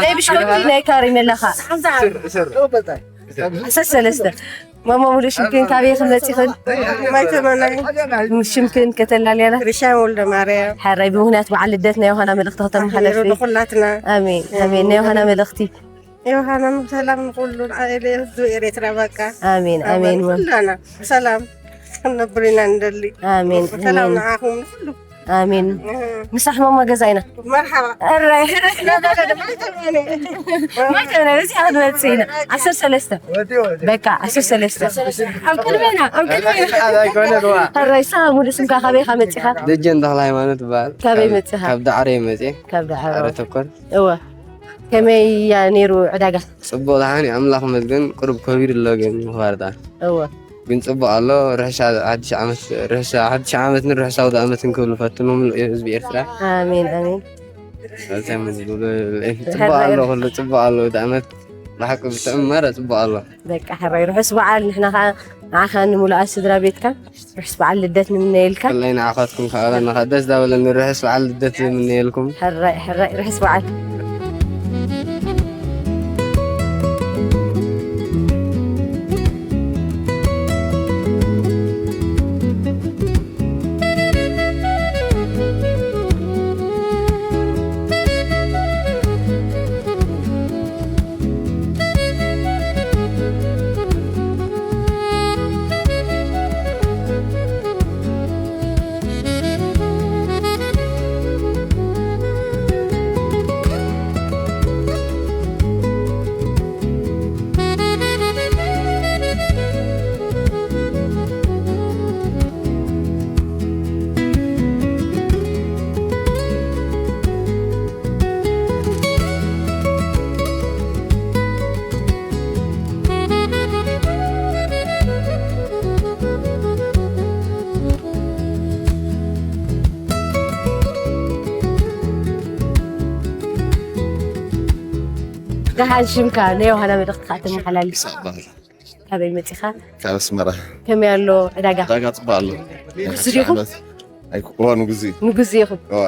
ናይ ብሽኮቲ፣ ናይ ካሪሜላ ኸ? ዓሰርተ ሰለስተ። ማማ ሙሉ ሽምክን ካበይ ክመፂኽን? ማይ ተመናይ። ሽምክን ከተላልያና? ሪሻን ወልደ ማርያም። ሕራይ ብምኽንያት በዓል ልደት ናይ ዮሃና መልእኽቲ ከተመሓላልፊ። ንኹላትና። ኣሜን፣ ኣሜን። ናይ ዮሃና መልእኽቲ። ዮሃና ሰላም ንኹሉ፣ ንዓይለ ህዝቢ ኤርትራ በቃ። ኣሜን፣ ኣሜን። ኣሜን። ኩላና ሰላም ክንነብር ኢና ንደሊ። ኣሜን፣ ሰላም ኣሜን። ንዓኹም ንኹሉ። ኣሜን። እህ። ምሳሕ ማማ ገዛ ኢና። መርሓባ። ኣራይ። ማይ ተብላ፣ እዚ ኣኽንመጽእ ኢና። ዓሰርተ ሰለስተ። በቃ፣ ዓሰርተ ሰለስተ። ኣብ ቅድሜና፣ ኣብ ቅድሜና። ኣራይ፣ ሳ ሙሉ ስምካ ካበይ ኢኻ መጺኻ? ደጀን ተኽለ ሃይማኖት ይበሃል። ካበይ ካብ፣ መጺኻ? ካብ ዳዕሮ እየ መጺኤ። ካብ ዳዕሮ። ዳዕሮ ተኮር። እወ። ከመይ እያ ነይሩ ዕዳጋ? ጽቡቕ ደሓን እዩ፣ ኣምላኽ ይመስገን። ቁሩብ ከቢድ ኣሎ ግን ምኽባር ደኣ። እወ። ግን ጽቡቕ ኣሎ። ርሕሻ ሓድሽ ዓመት፣ ርሕሻ ሓድሽ ዓመትን ርሕሻ ኣውደ ዓመትን ክብሉ ፈትኖም ህዝቢ ኤርትራ። ኣሜን፣ ኣሜን። እንታይ ምን ዝብሉ፣ ጽቡቕ ኣሎ፣ ኩሉ ጽቡቕ ኣሎ። ኣውደ ዓመት ብሓቂ ብትዕመረ ጽቡቕ ኣሎ። በቃ ሕራይ ርሑስ በዓል፣ ንሕና ኸኣ ንዓኻን ንሙሉኣት ስድራ ቤትካን ርሑስ በዓል ልደት ንምነየልካ። ብፍላይ ንዓኻትኩም ከኣ ኣለና፣ ደስ ዳበለኒ ርሑስ በዓል ልደት ንምነየልኩም። ሕራይ፣ ሕራይ፣ ርሑስ በዓል። ደሓን ሽምካ ናይ ዮሃና መልእኽትኻ ተመሓላልፍ። ይስማዕ በሃል። ካበይ መጺኻ? ካብ ኣስመራ። ከመይ ኣሎ ዕዳጋ? ዕዳጋ ጽቡቕ ኣሎ። ንጉስ ሓድሽ ዲኹም? ዓመት። ኣይ፣ እዋ፣ ንጉስ እዩ። ንጉስ ኢኹም? እዋ።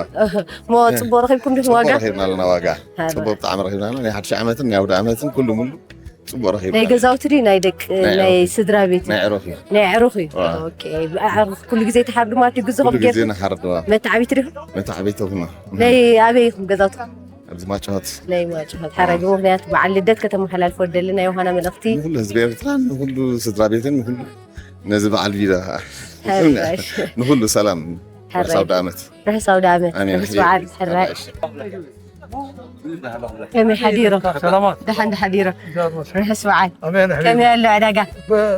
እሞ ጽቡቕ ረኺብኩም ዲኹም ጽቡቕ ዋጋ? ረኺብና ኣለና ዋጋ። ሃባ። ጽቡቕ ብጣዕሚ ረኺብና ኣለና። ናይ ሓድሽ ዓመትን ናይ ኣውደ ዓመትን ኩሉ ሙሉ ጽቡቕ ረኺብና ናይ ኣለና። ገዛውቲ ድዩ ናይ ደቂ ናይ ናይ ኣዕሩኽ እዩ። ስድራ ቤት? ናይ ኣዕሩኽ እዩ። ናይ ኣዕሩኽ እዩ። እዋ። ኦኬ። ኣዕሩኽ ኩሉ ግዜ ትሓርዱ ማለት እዩ? ግዝኹም ኩሉ ግዜ ጌርኩም? ንሓርድ፣ እዋ። መተዓቢቲ ዲኹም? መተዓቢቲ ኹና። ናይ ኣበይ ኢኹም ገዛውትኩም? ኣብዚ ማጫወት። ናይ ማጫወት። ሓራይ ብምኽንያት በዓል ልደት ከተመሓላልፎ ደሊ ናይ ዮሃና መልእኽቲ? ንኹሉ ህዝቢ ኤርትራ፣ ንኹሉ ስድራ ቤትን፣ ንኹሉ ነዚ በዓል ቪዳ። ሓራይ። ንኹሉ ሰላም። ሓራይ። ርሑስ ኣውደ ዓመት። ርሑስ ኣውደ ዓመት። ኣሜን። ርሑስ በዓል። ሓራይ። ሓራይ። ከመይ ሓዲሩ? ሰላማት። ደሓን ዶ ሓዲሩ? ርሑስ በዓል። ኣሜን። ከመይ ኣሎ ዕዳጋ? በ-፣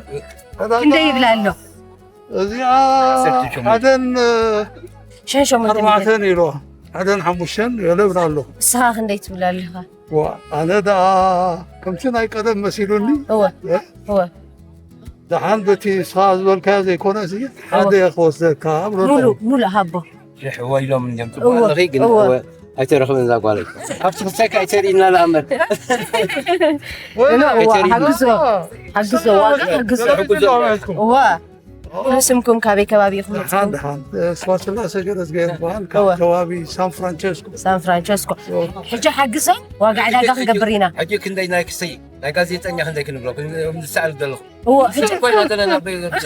ዕዳጋ ክንደይ ይብል ኣሎ? እዚኣ ዓሰርተ ሸሞንተ። ሓደን፣ ሸን ሸሞንተ ሚእቲ። ኣርባዕተን ኢሎ፣ ሓደን ሓሙሽተን ገለ እብል ኣለኹ። ንስኻ ክንደይ ትብል ኣለኻ? ዋ፣ ኣነ ደኣ ከምቲ ናይ ቀደም መሲሉኒ። እወ፣ እ? እወ። ደሓን በቲ ንስኻ ዝበልካዮ ዘይኮነ፣ እዚ ሓደ እወ። ክወስደካ፣ እብሎ ሙሉ፣ ኣለኹ። ሙሉ ሃቦ። ሽሕ ወይሎም እንዲዮም፣ ጽቡቕ እወ፣ ኣለኺ፣ ግን እወ። እወ፣ ኣይተረኽብን እዛ ጓለይ። ኣብቲ ክሳይካ ኣይተርእይና ደኣ እምበር። ወይ እኖ፣ እዋ፣ ኣይተርእይና። ሓግዞ፣ ሓግዞ፣ ዋጋ ሓግዞ። እዋ። ኩሉ ስምኩም ካበይ ከባቢ ኢኹም መጺኹም? ደሓን፣ ደሓን። ስዋስላሴ ገረዝግሄር ይበሃል። ካብ እወ። ከባቢ ሳን ፍራንቸስኮ። ሳን ፍራንቸስኮ። እወ። ሕጂ ሓግዞ፣ ዋጋ ዕዳጋ ክንገብር ኢና። ሕጂ ክንደይ ናይ ክሰይ፣ ናይ ጋዜጠኛ ክንደይ ክንብሎ፣ ክን-፣ ዝሰኣል ዘለኹ። እወ፣ ሕጂ እኮ ኢና ዘለና፣ በይ ገብረ።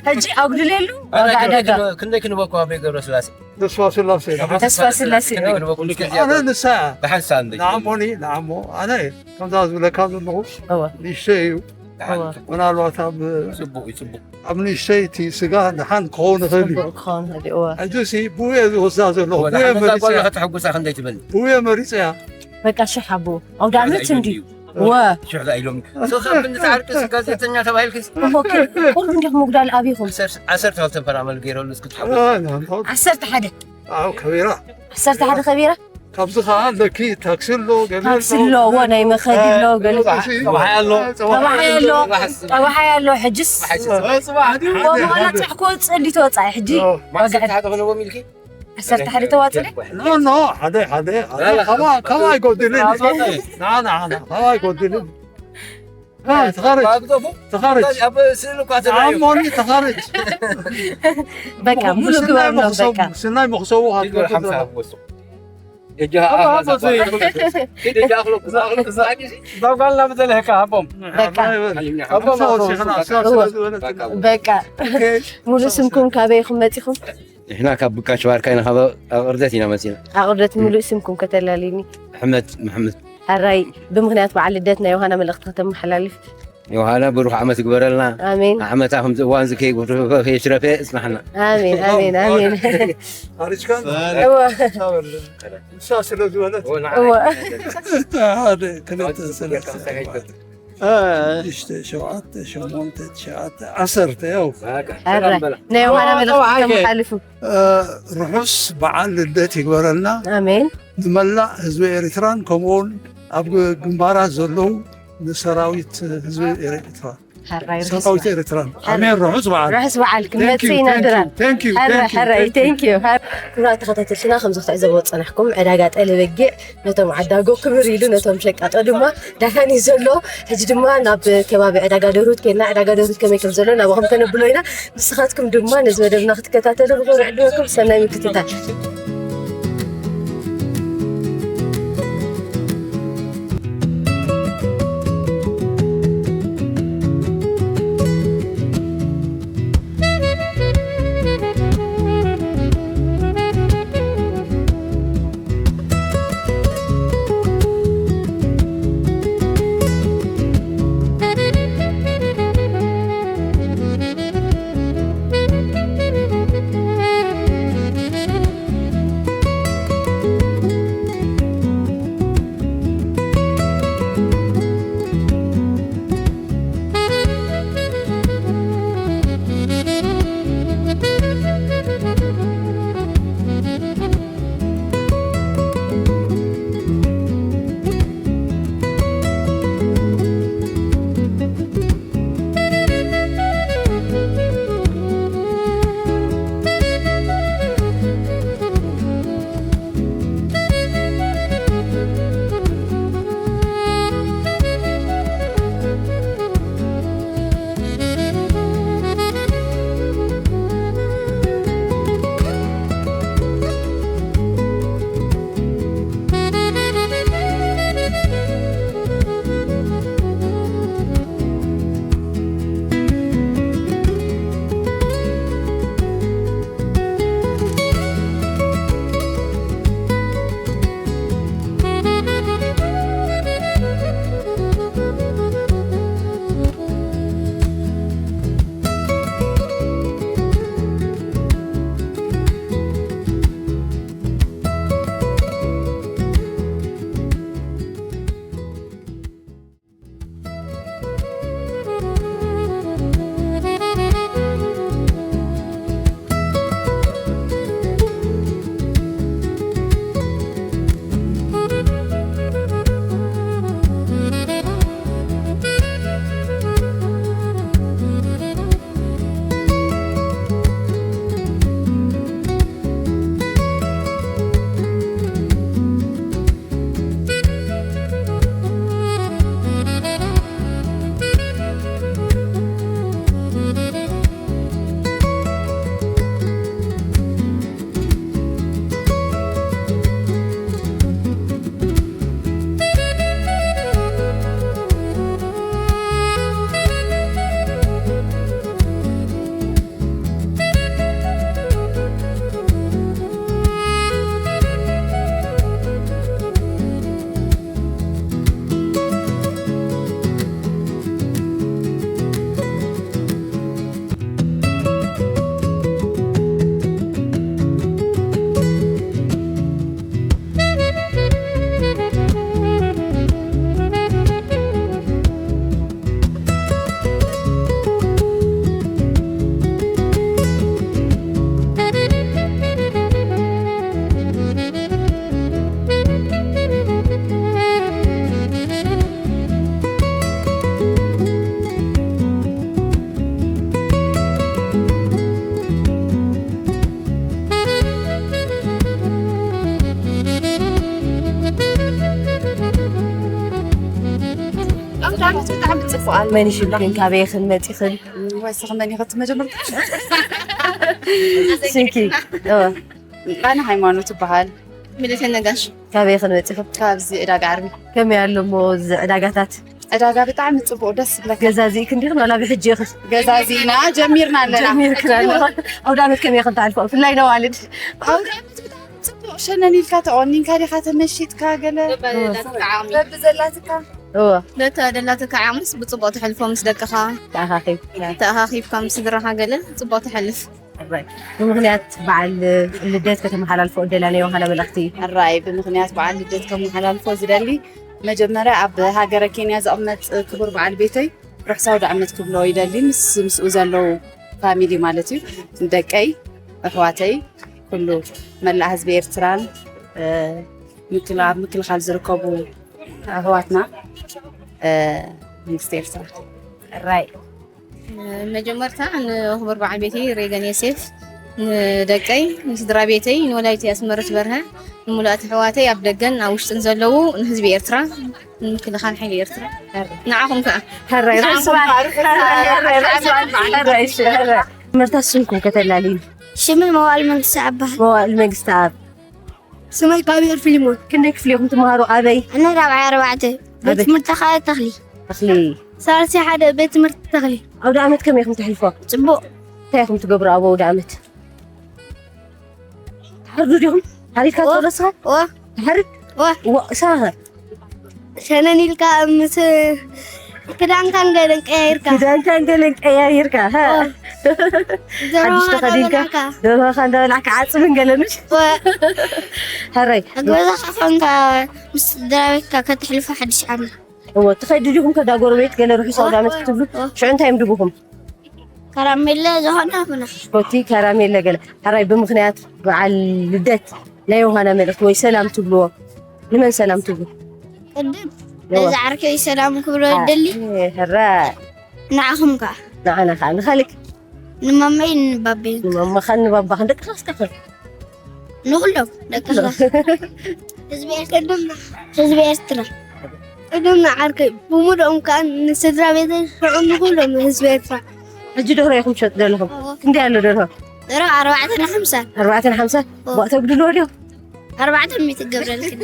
ሕጂ ኣጉድለሉ፣ ኣና ዋጋ ዕዳጋ። ክንደይ ክንበ-፣ ክንደይ ክንበኩ፣ በይ ገብረ ስላሴ። ተስፋ ስላሴ። ተስፋ ስላሴ። ክንደይ ክንበኩ፣ እስከ ኣነ ንሳ። ደሓን ሰኣል እንደ። ንዓሞኒ፣ ንዓሞ፣ ኣነ ከምዛ ዝብለካ ዘለኹ፣ እወ። ንእሽተይ እዩ። ደሓን እወ። ምናልባት ኣብ፣ ጽቡቕ እዩ፣ ጽቡቕ። ኣብ ንእሽተይ እቲ ስጋ ደሓን ክኸውን ይኽእል እዩ። ጽቡቕ ክኸውን ይኽእል እዩ፣ እወ። ሕጂ ሲ ብኡ እየ ዝወስዳ ዘለኹ፣ እወ፣ ብኡ እየ ደሓን መሪጸ እያ። ጓል ከተሐጉሳ ክንደይ ትበል? ብኡ እየ መሪጸ እያ። በቃ ሽሕ ኣቦ፣ ኣውደ ዓመት እንዲ። እወ። ሽሕ ዛ ኢሎም። ሶ ካብ ክንዲ ጻዕርቂ ሲ ጋዜጠኛ ተባሂልክስ? እሞ ከ-፣ ቁሩብ እንዲኹም ምጉዳል ኣቢኹም። ዓሰርተ፣ ዓሰርተ ክልተ ፐራመል ገይረሉ እስኪ ትሓጉስ። አ፣ ና፣ ና። ዓሰርተ ሓደ። ኣው፣ ከቢራ። ዓሰርተ ሓደ ከቢራ? ካብዚ ኸዓ ኣለኪ፣ ታክሲ ኣሎ፣ ገለ ኣሎ። ታክሲ ኣሎ፣ እዎ፣ ናይ መኸዲ ኣሎ፣ ገለ። ጸባሕ-፣ ጸባሕ ኣሎ። ጸባሕ ኣሎ። ጸባሕ። ጸባሕ ኣሎ፣ ሕጅስ? ጸባሕ ኣይሰ-፣ ጸባሕ ድዩ? እዎ፣ መቐለ ጻሕ ክወጽእ እንዲ ተወጻኢ፣ ሕጂ። ኦ። ዋጋ ማዕሰ ዕዳ። ተሓተ ኾነ ወሚልኪ? ዓሰርተ ሓደ ተዋጽለ? ኖ፣ ኖ፣ ሓደ፣ ሓደ፣ ሓደ። ላላ። ከማ-፣ ከማ ኣይጎድልን። ና፣ ና፣ ና፣ ከማ ኣይጎድልን። ها، تخرج. ما أقطفه؟ تخرج. أبو سلك واسع. عموني تخرج. በቃ፣ ሙሉ ስናይ ግበርሎም፣ መኽሰቡ፣ በቃ። ስናይ መኽሰቡ ይግበር ሃትከቱ ሓምሳ ዘላ። ኣቦ ሱ። እጃ ኣባ፣ ኣባ፣ ኣባ፣ ዘይብሉ። ኪድ እጃ ኣኽሎ፣ ኣኽሎ፣ ኣኽሎ። ዛጓልና ብዘለህካ ኣቦም። በቃ። ኣቦም ኣቦም ኣቦም። ሽኽና፣ ሽኽና እወ። ዝበለት። በቃ። ሙሉ ስምኩም ካበይ ኢኹም መጺኹም? ንሕና ካብ ብቃሽ ባርካ ኢና፣ ካብ ኣቕርደት ኢና መጺና። ኣቕርደት፣ ሙሉእ ስምኩም ከተላልዩኒ? ኣሕመድ መሓመድ። ሕራይ፣ ብምኽንያት በዓል ልደት ናይ ዮሃና መልእኽቲ ከተመሓላልፍ? ዮሃና ብሩኽ ዓመት ይግበረልና። ኣሜን። ዓመታ ከምዚ እዋን እዚ ከይጉርፈ ከየሽረፈ እጽናሕና። ኣሜን፣ ኣሜን፣ ኣሜን። ኣሪጅካን? እወ። ንሳ ስለ ዝበለት። እወ፣ ንዓይ። እወ። ሓደ፣ ክልተ፣ ሰለስተ። እ። ሽዱሽተ፣ ሸውዓተ፣ ሸሞንተ፣ ትሽዓተ፣ ዓሰርተ፣ ያው። በቃ፣ ኣረ፣ ሰላም በላ። ናይ ዮሃና ኦ፣ መልእኽቲ ጸባሕ፣ ተመሓላልፉ። እ፣ ርሑስ በዓል ልደት ይግበረልና። ኣሜን። ንመላእ ህዝቢ ኤርትራን ከምኡውን ኣብ ግ-፣ ግንባራት ዘለዉ ንሰራዊት ህዝቢ ኤርትራ። ሕራይ ርሑስ ሰራዊት በዓል። ኤርትራን። ሕራይ። ኣሜን፣ ርሑስ በዓል። ርሑስ በዓል። Thank you, ክንመጽእ ኢና thank you, ድራር። thank you, ሕራይ፣ thank you, ሕራይ፣ thank you. Thank you። ሕራይ። ክቡራት ተኸታተልትና፣ ከም ዝትዕዘብዎ ዝጸናሕኩም፣ ዕዳጋ ጠለ በጊዕ ነቶም ዓዳጎ ክብር ኢሉ፣ ነቶም ሸቃጦ ድማ ደሓን እዩ ዘሎ። ሕጂ ድማ ናብ ከባቢ ዕዳጋ ደርሁት ከይድና፣ ዕዳጋ ደርሁት ከመይ ከም ዘሎ ናባኹም ከነብሎ ኢና። ንስኻትኩም ድማ ነዚ መደብና ክትከታተሉ ብኽብሪ ዕድመኩም። ሰናይ ምክትታል። ብጣዕሚ ጽቡቕ ኣሎ። መን ይሽብክን? ካበይኽን መጺኽን? ወስኽ መን ይኸት መጀመርታ? ስንኪ። ኣነ ሃይማኖት ይበሃል። ሚሊተን ነጋሽ። ካበይኽን መጺኽን? ካብዚ ዕዳጋ ዓርቢ። ከመይ ኣሎ እሞ እዚ ዕዳጋታት? ዕዳጋ ብጣዕሚ ጽቡቕ፣ ደስ ዝብለካ። ገዛዚእክን ዲኽን ዋላ ብሕጂ ኢኽን? ገዛዚእና ጀሚርና ኣለና። ጀሚርክን ኣለኹን። ኣውደ ዓመት ከመይ ኢኽን ተሕልፎ? ብፍላይ ነዋልድ። ኣውደ ዓመት ብጣዕሚ ጽቡቕ፣ ሸነን ኢልካ ተቖኒንካ ዲኻ ተመሺጥካ ገለ? በብዘላትካ ዓቕሚ። በብዘላትካ። እወ። ነታ ደላትካ ዓቕምስ ብጽቡቕ ተሕልፎ ምስ ደቅኻ። ተኣኻኺብካ። ተኣኻኺብካ ምስ ስድራኻ ገለ ጽቡቕ ተሕልፍ። ሕራይ። ብምኽንያት በዓል ልደት ከተመሓላልፎ እደላ ናይ ዮሃና መልእኽቲ? ሕራይ፣ ብምኽንያት በዓል ልደት ከመሓላልፎ ዝደሊ፣ መጀመርያ ኣብ ሃገረ ኬንያ ዝቕመጥ ክቡር በዓል ቤተይ ርሑስ ኣውደ ዓመት ክብሎ ይደሊ፣ ምስ ምስኡ ዘለዉ ፋሚሊ ማለት እዩ። ደቀይ፣ ኣሕዋተይ፣ ኩሉ መላእ ህዝቢ ኤርትራን፣ እ፣ ምክላ-፣ ኣብ ምክልኻል ዝርከቡ ኣሕዋትና፣ እ፣ መንግስቲ ኤርትራ። ሕራይ። መጀመርታ ንክቡር በዓል ቤተይ ሬገን ዮሴፍ፣ ንደቀይ፣ ንስድራ ቤተይ፣ ንወላዲተይ ኣስመረት በርሀ፣ ንሙሉኣት ኣሕዋተይ ኣብ ደገን ኣብ ውሽጥን ዘለዉ፣ ንህዝቢ ኤርትራ፣ ንምክልኻል ሓይሊ ኤርትራ፣ ንዓኹም ከኣ። ሕራይ፣ ርሑስ በዓል። ሕራይ፣ ርሑስ በዓል። ሕራይ፣ እሺ፣ ሕራይ። መርታ ስምኩም ከተላልዩ? ሽመይ መዋእል መንግስቲ ኣብ በሃል። መዋእል መንግስቲ ኣብ። ስመይ ጋብኤል ፊልሞን። ክንደይ ክፍሊ ኢኹም ትመሃሩ? ኣበይ? ኣነ ራብዓይ ኣርባዕተ። ቤት ኣበይ? ትምህርቲ ኸኣ ተኽሊ። ተኽሊ። ሳልሲ ሓደ ቤት ትምህርቲ ተኽሊ። ኣውደ ዓመት ከመይ ኢኹም ተሕልፎ? ጽቡቕ። እንታይ ኢኹም ትገብሩ ኣብ ኣውደ ዓመት? ትሓርዱ ዲኹም? ሓሪድካ ኦ፣ ትወደስኻ? ኦ። ትሓርድ? ኦ። ዋ፣ ሳኸ? ሸነን ኢልካ ምስ ክዳንካን ገለን ቀያይርካ። ክዳንካን ገለን ቀያይርካ፣ ሃ? ኦ። ደርሆ ሓድሽ ተኸዲንካ፣ እንዳበላዕካ። ደርሆኻ እንዳበላዕካ ዓጽብን ገለንሽ? ኦ። ሕራይ። ኣብ ገዛኻ ኾንካ ምስ ስድራ ቤትካ ከተሕልፎ ሓድሽ ዓመት። እወ፣ ትኸዱ ዲኹም ከዳ ጎረቤት ገለ ርሑስ ኣውደ ዓመት ክትብሉ? ኦ። ሽዑ እንታይ እዮም ድቡኹም? ከራሜለ ዝኾነ ይኹን። ኮቲ ከራሜለ ገለ። ሕራይ፣ ብምኽንያት በዓል ልደት ናይ ዮሃና መልእኽቲ ወይ ሰላም ትብልዎ? ንመን ሰላም ትብሉ? ቅድም እወ። ነዚ ዓርከይ ሰላም ክብሎ አ-፣ ይደሊ። እ፣ ሕራይ። ንዓኹም ከኣ። ንዓና ከኣ። ንኻልክ? ንማመይ ንባበይ። ንማማኻን ንባባኻን ደቅኻ እስከ ንኹሎም ደቅኻ። ህዝቢ ኤርትራ። ቅድም ህዝቢ ኤርትራ። ቅድም ንዓርከይ ብምሉኦም ከኣ ንስድራ ቤተይ ሽዑ ንኹሎም ህዝቢ ኤርትራ። ሕጂ ደርሆ ኢኹም ትሸጡ ዘለኹም? እዎ። ክንደይ ኣሎ ደርሆ? ደርሆ ኣርባዕተን ሓምሳን። ኣርባዕተን ሓምሳን? እዎ። ዋ፣ ተጉድልዎ ድዮም? ኣርባዕተ ሚእቲ ትገብረልክን።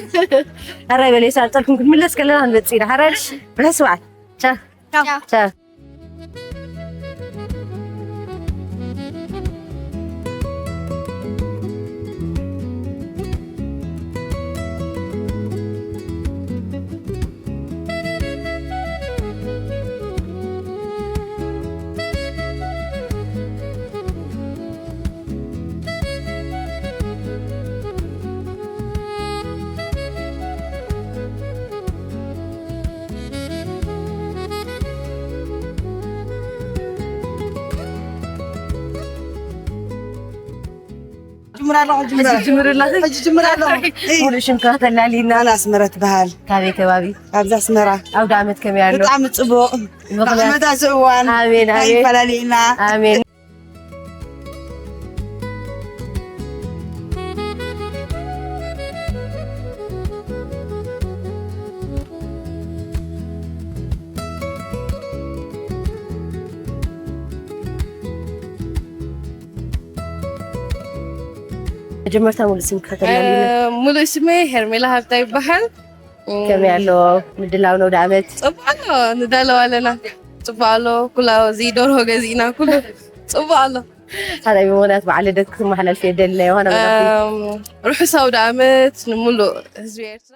ሕራይ በል፣ የሳልጠልኩም፣ ክንምለስ ከለና ክንመጽእ ኢና። ሕራይ፣ ርሑስ በዓል። ቻው። ቻው። ቻው። ጅምር ኣለኹ፣ ጅምር። ሕጂ ጅምር ኣለኹ። ሕጂ ጅምር ኣለኹ። እይ። ሙሉእ ሽምካ ተላሊና። ኣነ ኣስመራ ትበሃል። ካበይ ከባቢ? ኣብዚ ኣስመራ። ኣውደ ዓመት ከመይ ኣሎ? ብጣዕሚ ጽቡቕ። ምኽንያት ንዓመት ኣዚ እዋን ኣሜን፣ ኣሜን። ኣይፈላለየና። ኣሜን። መጀመርታ ሙሉእ ስምካ ከተላልዩና? እ፣ ሙሉእ ሽመይ ሄርሜላ ሃብታ ይበሃል። ከመይ ኣሎ ምድላው ነውደ ዓመት? ጽቡቕ ኣሎ፣ ንዳለው ኣለና። ጽቡቕ ኣሎ፣ ኩላ እዚ ደርሆ ገዚእና፣ ኩሉ ጽቡቕ ኣሎ። ካልኣይ ብምኽንያት በዓል ልደት ክትመሓላልፍ እየ ደሊ ናይ ዮሃና መልእኽቲ? እም፣ ርሑስ ኣውደ ዓመት ንምሉእ ህዝቢ ኤርትራ።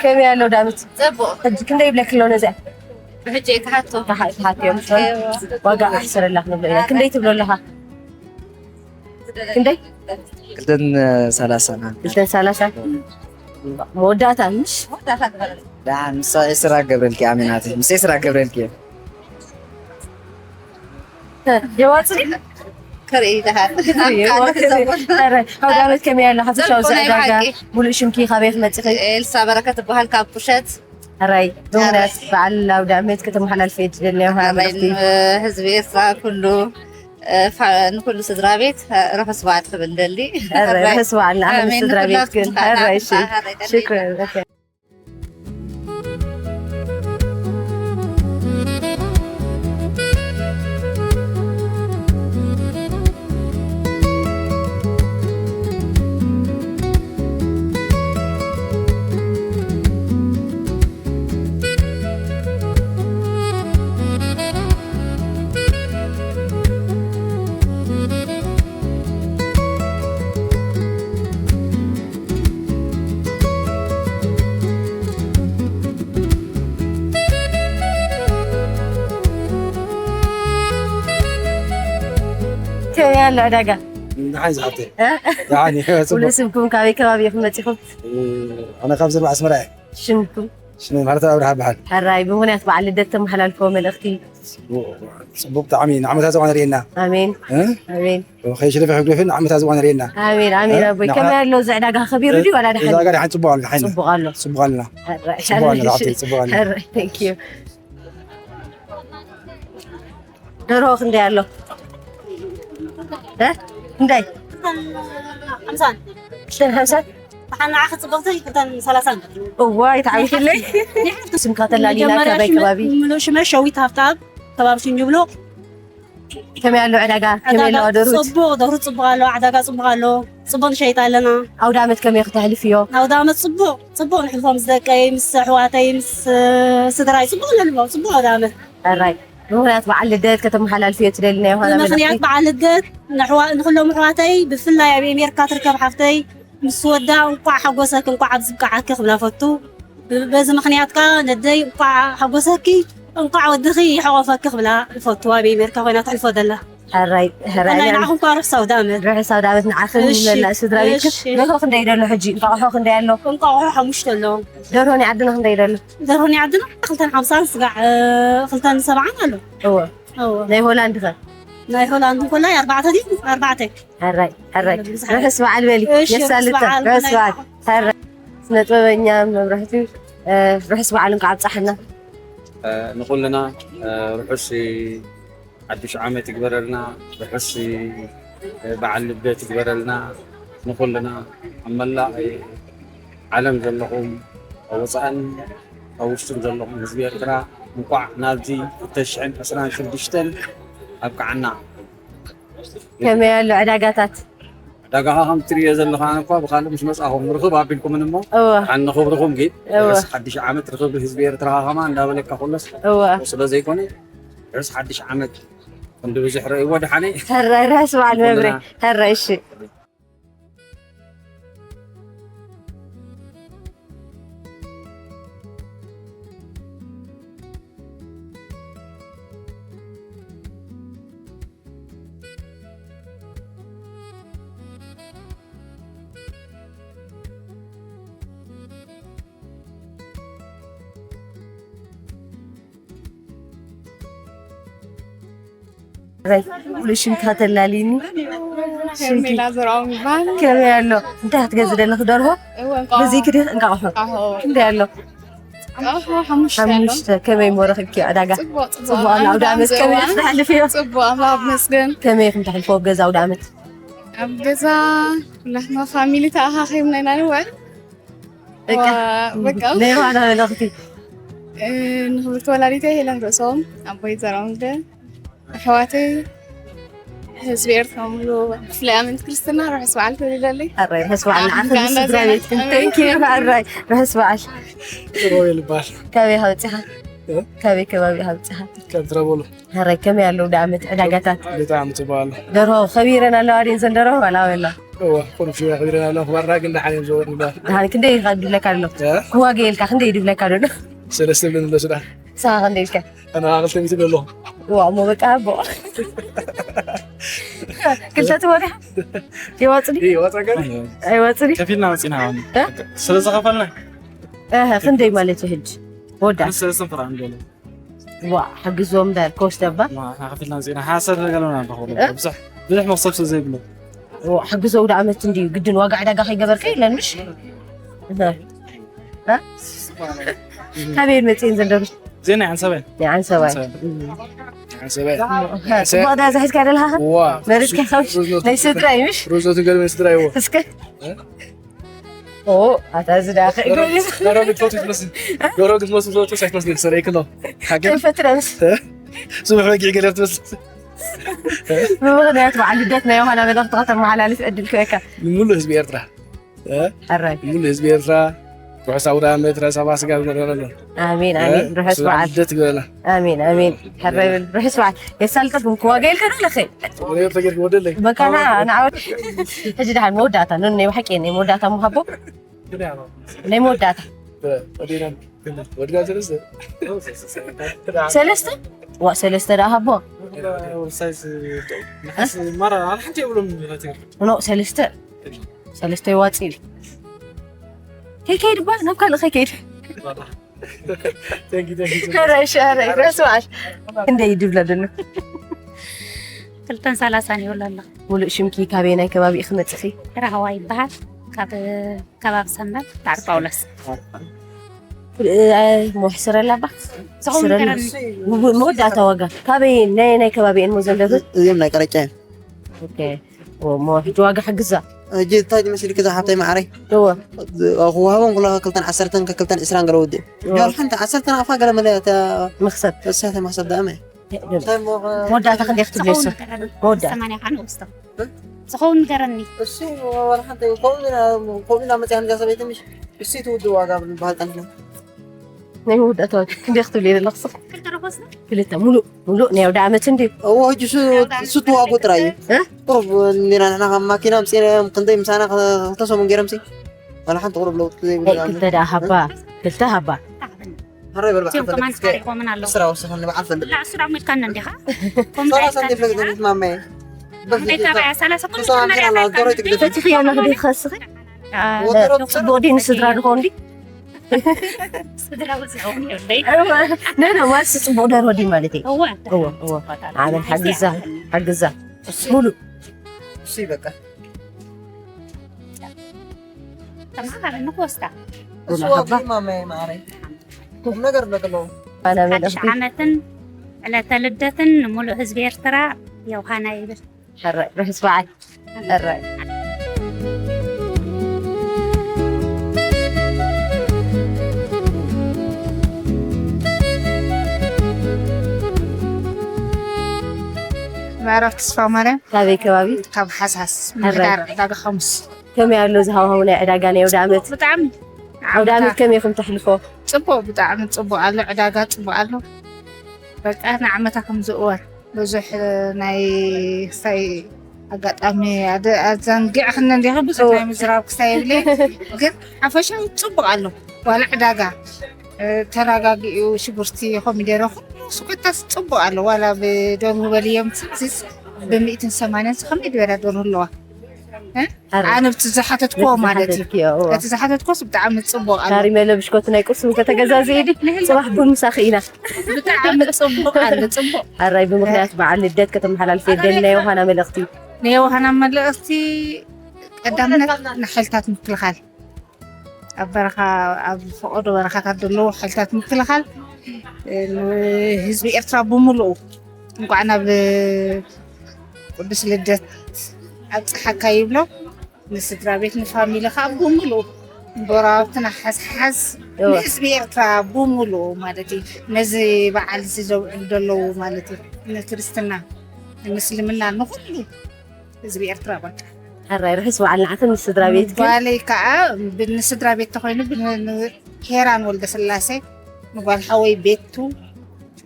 ከመይ ኣሎ ዳዊት? ጽቡቕ። ሕጂ ክንደይ ይብለኪ ኣሎ ነዚኣ? ብሕጂ እየ ክሓቶ። ክሓ- ክሓትዮ እሺ። ዋጋ ኣሕስረላ ክንብሎ ኢና። ክንደይ ትብሎ ኣለኻ? ክንደይ? ክልተን ሰላሳ ክልተን ሰላሳ መወዳእታ ምሽ ደሓን ምስ ስራ ገብረልኪ ኣሚናት ምስ ስራ ገብረልኪ የዋፅእ ከርኢ ደሓን ኣውደ ዓመት ከመይ ኣሎ ሓፈሻዊ እዚ ዕዳጋ ሙሉእ ሽምኪ ካበይ ክመፅእ ኤልሳ በረከት እበሃል ካብ ቁሸት ሕራይ ብምኽንያት በዓል ኣውደ ዓመት ከተመሓላልፊ እየ ዝደሊ ኣራይ መልእኽቲ ንህዝቢ ኤርትራ ኩሉ እ፣ ፋ- ንኩሉ ስድራ ቤት እ፣ ርሑስ በዓል ክብል ደሊ ሕራይ ርሑስ በዓል ንዓኻ ኣሜን፣ ንስድራ ንኩላትኩም ቤትክን በዓል ሕራይ እሺ ኣሜን። ሕራይ ቀኒልና። ሽክረን ኦኬ ከመይ ኣሎ ዕዳጋ? ንሓይ ዝሓፍተይ። ደሓን እዩ፣ ጽቡቕ። ኩሉ ስምኩም ካበይ ከባቢ ኢኹም መጺኹም? ኣነ ካብ ዘርባ ኣስመራ እየ። ሽምኩም? ሽመይ ማለት ኣብርሃ በሃል። ሕራይ ብምኽንያት በዓል ልደት ተመሓላልፎ መልእኽቲ? ጽቡቕ ብጣዕሚ ንዓመታ ዝዋን ርእየና። ኣሜን። እ? ኣሜን። ከይሽለፈ ከግደፍን ንዓመታ ዝዋን ርእየና። ኣሜን ኣሜን ኣቦይ። ከመይ ኣሎ እዚ ዕዳጋ ከቢሩ ድዩ ዋላ ደሓን? ዕዳጋ ደሓን ጽቡቕ ኣሎ ደሓን። ጽቡቕ ኣሎ። ጽቡቕ ኣለና። ሕራይ ጽቡቕ ኣሎ ሕራይ። ሓብተይ ጽቡቕ ኣለና። ሕራይ thank you። ደርሆ ክንደይ ኣሎ? እ? ክንደይ? ሓምሳን። ክልተን ሓምሳን? ብሓና ዓኸ ጽብቕቲ ክልተን ሰላሳን። እዋይ ተዓዊትለይ። ስምካ ተላሊና ካበይ ከባቢ? ምሉእ ሽመ ሸዊት ሃፍታብ ከባቢ ሽንጅብሎ። ከመይ ኣሎ ዕዳጋ? ከመይ ኣለዋ ደርሁት? ጽቡቕ ደርሁ ጽቡቕ ኣሎ፣ ዕዳጋ ጽቡቕ ኣሎ። ጽቡቕ ንሸይጥ ኣለና። ኣውደ ዓመት ከመይ ክተሕልፍዮ? ኣውደ ዓመት ጽቡቕ ጽቡቕ ንሕልፎ ምስ ደቀይ ምስ ኣሕዋተይ ምስ ስድራይ ጽቡቕ ነልቦ ጽቡቕ ኣውደ ዓመት። ሕራይ ብምኽንያት በዓል ልደት ከተመሓላልፍዮ ትደሊ ናይ ዮሃና መልእኽቲ? ብምኽንያት በዓል ልደት ንኩሎም ኣሕዋተይ ብፍላይ ኣብ ኣሜሪካ ትርከብ ሓፍተይ ምስ ወዳ እንቋዕ ሓጎሰኪ እንቋዕ ኣብዚ ብቃዓኪ ክብላ ፈቱ። በዚ ምኽንያት ከኣ ነደይ እንቋዕ ሓጎሰኪ እንቋዕ ወድኺ ይሕቆፈኪ ክብላ ፈቱ። ኣብ ኣሜሪካ ኮይና ተሕልፎ ዘላ። ሕራይ ሕራይ ናይ ንዓኹም ከኣ ርሑስ ኣውደ ዓመት። ርሑስ ኣውደ ዓመት ንዓኽን ንመላእ ስድራ ቤትክን። ደርሆ ክንደይ ደሎ ሕጂ? እንቋቑሖ ክንደይ ኣሎ? እንቋቑሖ ሓሙሽተ ኣሎ። ደርሆ ናይ ዓድና ክንደይ ደሎ? ደርሆ ናይ ዓድና ክልተን ሓምሳን ስጋዕ ክልተን ሰብዓን ኣሎ። እወ እወ። ናይ ሆላንድ ከ? ናይ ሆላንድ እንኮላይ ኣርባዕተ ድዩ? ኣርባዕተ። ሕራይ ሕራይ ርሑስ በዓል በሊ። ነሳልተ ርሑስ በዓል። ሕራይ ስነ ጥበበኛ መብራህቱ ርሑስ በዓል እንኳዕ ኣብፀሓና። ንኩልና ርሑስ ሓድሽ ዓመት ይግበረልና፣ ርሑስ በዓል ልደት ይግበረልና ንኩልና ኣብ መላእ ዓለም ዘለኹም ኣብ ወፃእን ኣብ ውሽጥን ዘለኹም ህዝቢ ኤርትራ እንኳዕ ናብዚ ክልተ ሽሕን ዕስራን ሽዱሽተን ኣብቅዓና። ከመይ ኣሎ ዕዳጋታት? ዕዳጋኻ ከም ትርእዮ ዘለኻ ኣነ እኳ ብኻልእ ምስ መጻኹም ርኽብ ኣቢልኩምን እሞ እወ። ሓን ንኽብርኹም ግን እወ። ርሑስ ሓድሽ ዓመት ርኽብ ህዝቢ ኤርትራ ከማ እንዳበለካ ኩለስ እወ። ስለ ዘይኮነ ርሑስ ሓድሽ ዓመት ክንዲ ብዙሕ ረእይዎ ድሓነይ። ሕራይ ርሑስ በዓል መብሬ። ሕራይ እሺ። ራይ ሙሉእ ሽምካ ተላልይኒ። ሄርሜላ ዘርኦም ይባል። ከመይ ኣሎ? እንታይ ክትገዚ ደለኺ? ደርሆ? እወ፣ እንቋቑሖ። በዚ ክዲ እንቃቑሖ። ኣዎ። ክንደይ ኣሎ? እንቋቑሖ ሓሙሽተ ኣሎ። ሓሙሽተ። ከመይ እሞ ረኺብኪ ዕዳጋ? ጽቡቕ፣ ጽቡቕ። ጽቡቕ ኣሎ። ኣውደ ዓመት ከመይ ኢኺ ተሕልፍዮ? ጽቡቕ፣ ኣምላኽ ይመስገን። ከመይ ኢኹም ተሕልፍዎ ኣብ ገዛ ኣውደ ዓመት? ኣብ ገዛ ኩላትና ፋሚሊ ተኣኻኺብና ኢና ንውዕል። በቃ። ዋ፣ በቃ። ናይ ዮሃና መልእኽቲ። እ፣ ንኽብርቲ ወላዲተይ ሄለን ርእሶም፣ ኣቦይ ዘርኦም ወልደ፣ ኣሕዋተይ፣ ህዝቢ ኤርትራ ሙሉ፣ ብፍላይ ኣመንቲ ክርስትና ርሑስ በዓል ክብል ይደሊ። ሕራይ ርሑስ በዓል ንዓኺ ኣሜን። ንስድራ ቤትክን። ኣሜን። Thank you። ሕራይ ርሑስ በዓል። ሮቤል ይባል። ካበይ ኢኻ ወጺኻ? ካበይ ከባቢ ኢኻ መፂኻ? ካብ ትረበሉ ሕራይ ከመይ ኣለዉ ደኣመት ዕዳጋታት? ብጣዕሚ ፅቡቅ ኣሎ። ደርሆ ከቢረን ኣለዋ ድየን ዘን ደርሆ ዋላ ኣበላ? እዋ ቁሩብ ሽያ ከቢረን ኣለዋ። ክባራ ግን ደሓን እዮም ዝበሩ ይበሃል። ደሓን ክንደይ ኢኻ ድብለካ ኣሎ? እ? ክዋገየልካ ክንደይ ድብለካ ኣሎ? ሰለስተ ብለን ኣለሱ ደኣ ንስኻ ክንደይ ኢልካ? ኣነ ክልተ ሚእቲ ኣለኹ። ዋ እሞ በቃ ኣቦ ክልተ ትወዲኻ? ይዋፅኒ? ይህ ወጣ ገር ኣይዋፅኒ? ከፊልና መፂና ሆን እ? ስለዝኸፈልና እህ፣ ክንደይ ማለት እዩ ሕጂ? ወዳ ኣነ ሰለስተ ፍራ ንገለ ዋ ሕግዞም በር ኮስ ደባ ከፊልና መፂና ሓሰር ገለና ንረኽበሉ ብዙሕ ብዙሕ መክሰብ ስለ ዘይብሉ ዋ ሕግዞ ውዳ ዓመት እንድዩ ግድን ዋጋ ዕዳጋ ከይገበርከ የለን ምሽ? እህ። እ? ካበየን መፅየን ዘንደሩ? ዜና ዓንሰበ ናይ ዓንሰባይ ሰበ ፅቡቅ ዳ ዝሒዝካ ደለካ ዋ መሪፅካ ናይ ስድራ እዩ ምሽ? ሩዝ ነትን ገለ ስድራ ይዎ እስከ ኦ ኣታ እዚ ዳ ዶሮ ክትፈቱ ትመስል ዶሮ ክትመስል ትፈቱ ሳይትመስል ክሰረይክ ነው ሓገር ከይፈትረምስ ስቡሕ በጊዕ ገለ ትመስል ብምኽንያት በዓል ልደት ናይ ዮሃና መልእኽቲ ከተመሓላልፍ ዕድል ክበካ ንሙሉ ህዝቢ ኤርትራ እ? ኣራይ ንሙሉ ህዝቢ ኤርትራ ርሑስ ኣውደ ዓመት ረሳባ ስጋ ዝመረረሎ ኣሜን ኣሜን ርሑስ በዓል ልደት ይግበረና ኣሜን ኣሜን ሕራይ በል ርሑስ በዓል የሳልጠኩም ክዋጋ ኢልካ ዶ ለኸ ወደ ተገርክ ወደለይ በቃ ንዓ ንዓ ሕጂ ደሓን መወዳእታ ኖ ናይ ብሓቂ ናይ መወዳእታ ምሃቦ ናይ መወዳእታ ወዲና ወድጋ ሰለስተ ሰለስተ ዋ ሰለስተ ደኣ ሃቦ ሳይዝ ንሓስ ማራ ኣነ ሓንቲ የብሎም ይላትግር ኖ ሰለስተ ሰለስተ ይዋፅእ እዩ ከይከይድ ባ ናብ ካልእ ከይከይድ Thank you, thank you. ሕራይ ሕራይ ርሑስ በዓል ክንደይ ይድብለ ደሎ ክልተን ሰላሳን ይውል ኣሎ። ሙሉእ ሽምኪ ካበየናይ ከባቢ ኢኺ መፅኺ ራህዋ ይበሃል። ካብ ከባቢ ሰንበት ዳዕሮ ጳውሎስ። ሞሕስረ ላባ ዝኸውን ስረ ገረኒ። መወዳእታ ዋጋ ካበይ ናይ ናይ ከባቢ እሞ ዘለኹ እዚኦም ናይ ቀረጫ እዮም። ኦኬ ሞ ሕጂ ዋጋ ሕግዛ ሕጂ እንታይ ዝመስል ክዛ ሓብታይ ማዕረይ እወ ክወሃቦም ክሎ ክልተን ዓሰርተን ክልተን ዕስራን ገለ ወዲኡ ጆር ሓንቲ ዓሰርተ ናቕፋ ገለ መለ መክሰብ እሳተ ማሰብ ዳእመ እንታይ ሞ መወዳእታ ክንደይ ክትብለሱ ዝኸውን ገረኒ። መወዳእታ ሰማንያ ከዓ ንወስዶ። ዝኸውን ገረኒ። እሱ ወላ ሓንቲ ከምኡ ኢና ከምኡ ኢና መፅያ ንዛ ሰበይቲ ምሽ እሱ ትውድእ ዋጋ ብልበሃል ጠንሕና ናይ መወዳእታ ዋጋ ክንደይ ክትብሉ ዘለኹ ክልተ ረኾስና ክልተ ሙሉእ ሙሉእ ናይ ኣውደ ዓመት እንድዩ እዎ ሕጂ እሱ እሱ ተዋጉ ጥራይ እዩ እ? ቁሩብ እንዲና ንሕና ካብ ማኪና ኣምፂናዮም ክንደይ ምሳና ክልተ ሰሙን ገይሮምሲ ዋላ ሓንቲ ቁሩብ ለውጢ ዘይብሉ ናይ ክልተ ደኣ ሃባ ክልተ ሃባ ሕራይ በል እዚኦም በዓል ከማን ፈለጥ ተሪኾምና ኣለዉ። ስራ ወሰኸኒ በዓል ፈለጥ ላዕ ስራ ሞትካና እንዲኻ። ሰላሳ እንደ ፈለጥ ማማየ እንታይ ካባያ ሰላሳ ኩሉ ሰላም መጀመርያ ሰላም ካይካ ዶሮ ትግደፍ ፈቲኽዮ ንኽዲ ክኸስኺ ወደሮ ጽቡቕ ድዩ ንስድራ ድኾን ድዩ ስድራ ወፂኦም እዮም። ነና ዋልስ ጽቡቕ ደርሆ ድዩ ማለት እዩ እወ እወ እወ ዓለም ሓግዛ ሓግዛ ሙሉእ እሱ በቃ ተማኻሪ ንክወስዳ እሱ ዋቢ ማማየ ማዕረይ ቁም ነገር በቅለው ኣነ ሓድሽ መልእኽቲ ዓመትን ዕለተ ልደትን ንሙሉእ ህዝቢ ኤርትራ የውሃና ይብል። ሕራይ ርሑስ በዓል ሕራይ ምዕራፍ ተስፋ ማርያም ካበይ ከባቢ ካብ ሓሳስ ሕራይ። ምሕዳር ዕዳጋ ሓሙስ ከመይ ኣሎ ዝሃዋህው ናይ ዕዳጋ ናይ ኣውደ ዓመት ብጣዕሚ ኣውደ ዓመት ከመይ ኢኹም ተሕልፎ ፅቡቅ ብጣዕሚ ፅቡቅ ኣሎ ዕዳጋ ፅቡቅ ኣሎ በቃ ንዓመታ ከም ዝእወር ብዙሕ ናይ ክሳይ ኣጋጣሚ ኣደ- ኣዘንጊዕክኒ እንዲኺ ብዙሕ ናይ ምዝራብ ክሳይ የብለይ ግን ሓፈሻዊ ፅቡቅ ኣሎ ዋላ ዕዳጋ እ፣ ተረጋጊኡ ሽጉርቲ ኮሚደረ ኩሉ ስኮታስ ፅቡቅ ኣሎ ዋላ ብደርሁ በልዮም ስስ ብሚእትን ሰማንያን ከመይ ዝበላ ደርሁ ኣለዋ እ? ኣነ ብቲ ዝሓተትክዎ ማለት እዩ ዝሓተትክዮ እቲ ዝሓተትኮስ ብጣዕሚ ፅቡቅ ኣሎ ካሪ መለ ብሽኮት ናይ ቁርሲ ምስ ከተገዛዝኢ ድዩ? ጽባሕ ቡን ምሳኺ ኢና ብጣዕሚ ፅቡቅ ኣሎ ፅቡቅ ኣራይ ብምኽንያት በዓል ልደት ከተመሓላልፈ የደሊ ናይ ዮሃና መልእኽቲ ናይ ዮሃና መልእኽቲ ቀዳምነት ንሓይልታት ምክልኻል ኣብ በረኻ ኣብ ፈቐዶ በረኻታት ዘለዉ ሓይልታት ምክልኻል ንህዝቢ ኤርትራ ብምልኡ እንኳዕ ናብ ቅዱስ ልደት ኣብፀሓካ ይብሎ ንስድራ ቤት ንፋሚሊ ከዓ ብምልኡ ጎረባብትና ሓዝሓዝ ንህዝቢ ኤርትራ ብምልኡ ማለት እዩ ነዚ በዓል እዚ ዘውዕሉ ዘለዉ ማለት እዩ ንክርስትና ንምስልምና ንኩሉ ህዝቢ ኤርትራ በቃ ሕራይ ርሑስ በዓል ንዓኽን ንስድራ ቤትክን ጓለይ ከዓ ብ- ንስድራ ቤት ተኮይኑ ብ- ን- ሄራን ወልደ ስላሴ ንጓል ሓወይ ቤቱ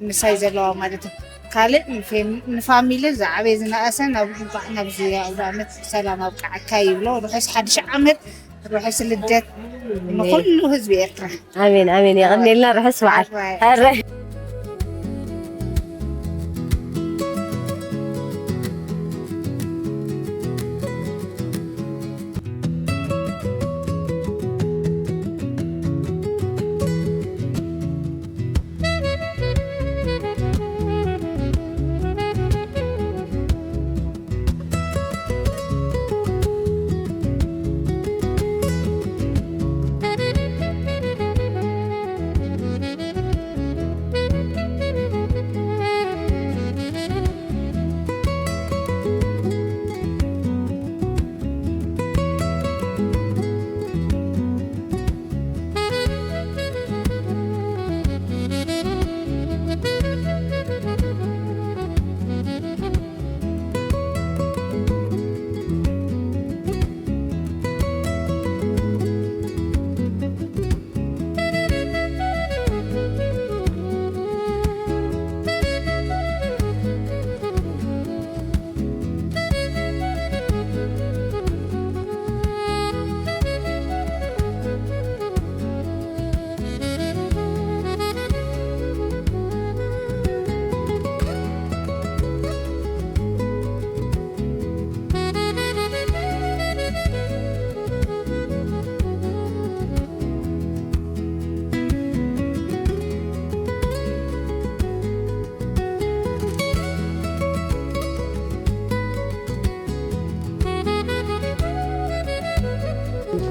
ምሳይ ዘለዋ ማለት እዩ። ካልእ ንፌም- ንፋሚሊ ዝዓበየ ዝነኣሰ ናብ እንኳዕ ናብዚ ኣውደ ዓመት ብሰላም ኣብቃዓካ ይብሎ። ርሑስ ሓድሽ ዓመት፣ ርሑስ ልደት ንኹሉ ህዝቢ ኤርትራ። ኣሜን ኣሜን። የቐኔልና፣ ርሑስ በዓል። ኣራይ። ኣረ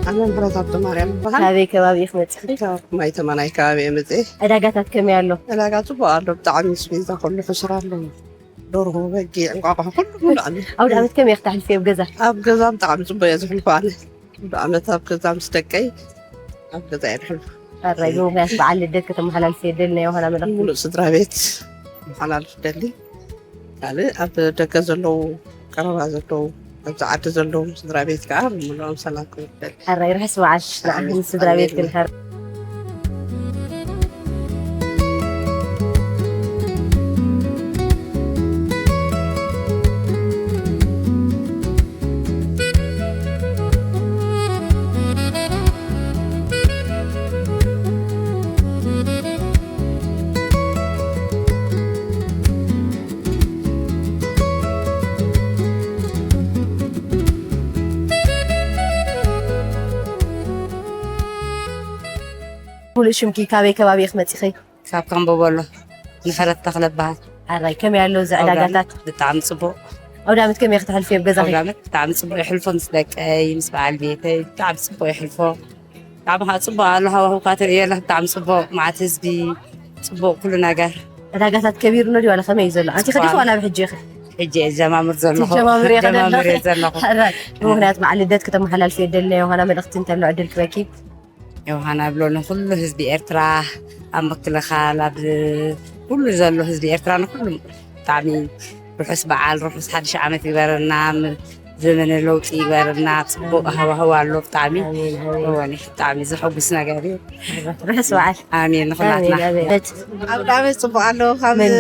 ኣነ ምሕረት ሃብተማርያም ይበሃል። ካበይ ከባቢ ኢኺ መፂኺ? ካብ ማይ ተማናይ ከባቢ እየ መፅኤ። ዕዳጋታት ከመይ ኣሎ? ዕዳጋ ፅቡቅ ኣሎ፣ ብጣዕሚ ስቤዛ ኩሉ ሕሱር ኣሎ። ደርሆ፣ በጊዕ፣ እንቋቑሖ ኩሉ ሙሉ ኣሎ። ኣውደ ዓመት ከመይ ኢኺ ተሕልፍዮ ኣብ ገዛ? ኣብ ገዛ ብጣዕሚ ፅቡቅ እየ ዝሕልፎ ኣነ። ኣውደ ዓመት ኣብ ገዛ ምስ ደቀይ ኣብ ገዛ እየ ዝሕልፎ። ኣራይ ብምኽንያት በዓል ልደት ከተመሓላልፍዮ ደሊ ናይ ዮሃና መልእኽቲ? ሙሉእ ስድራ ቤት መሓላልፍ ደሊ። ካልእ ኣብ ደገ ዘለዉ፣ ቀረባ ዘለዉ፣ ኣብዚ ዓዲ ዘለዉ ስድራ ቤት ከዓ ብምሉኦም ሰላም ክብል እደሊ። ሕራይ ርሑስ በዓል ንዓኺን ስድራ ቤትክን። ሕራይ። ሙሉእ ሽምኪ፣ ካበይ ከባቢ ኢኺ መፂኺ? ካብ ካምቦ በሎ፣ ንፈረት ተኽለ እበሃል። ኣራይ፣ ከመይ ኣሎ እዚ ኣውደ ዓመት ዕዳጋታት? ብጣዕሚ ጽቡቕ። ኣውደ ዓመት ከመይ ኢኺ ተሕልፍዮ ኣብ ገዛኺ? ኣውደ ዓመት ብጣዕሚ ጽቡቕ የሕልፎ፣ ምስ ደቀይ፣ ምስ በዓል ቤተይ ብጣዕሚ ጽቡቕ የሕልፎ። ብጣዕሚ ከዓ ጽቡቕ ኣሎ፣ ሃዋህው ከዓ ትርእዮ ኣለኺ፣ ብጣዕሚ ጽቡቕ፣ መዓት ህዝቢ፣ ጽቡቕ ኩሉ ነገር። ዕዳጋታት ከቢሩ ኣሎ ድዩ ዋላ ከመይ እዩ ዘሎ? ኣንቲኺ ዲኺ ጽቡቕ። ዋላ ኣብ ሕጂ ኢኺ? ሕጂ እየ ዝጀማምር ዘለኹ። ትጀማምሪ ኢኺ ጀማምር ዘለኺ? እየ ዘለኹ። ሕራይ፣ ብምኽንያት በዓል ልደት ከተመሓላልፍዮ ደሊ ናይ ዮሃና መልእኽቲ እንተሎ ዕድል ክበኪ። ዮሃና ብሎ ንኹሉ ህዝቢ ኤርትራ፣ ኣብ ምክልኻል፣ ኣብ ኩሉ ዘሎ ህዝቢ ኤርትራ፣ ንኹሉ ብጣዕሚ ርሑስ በዓል፣ ርሑስ ሓድሽ ዓመት ይግበረልና፣ ም-፣ ዘመነ ለውጢ ይግበረልና። ጽቡቕ ሃዋህው ኣሎ ብጣዕሚ። ኣሜን፣ ኣሜን። እወ፣ ብጣዕሚ ዘሐጉስ ነገር እዩ። ርሑስ በዓል። ኣሜን፣ ንኹላትና። ኣሜን፣ ኣሜን። ኣውደ ዓመት ጽቡቕ ኣሎ። ካብ መን?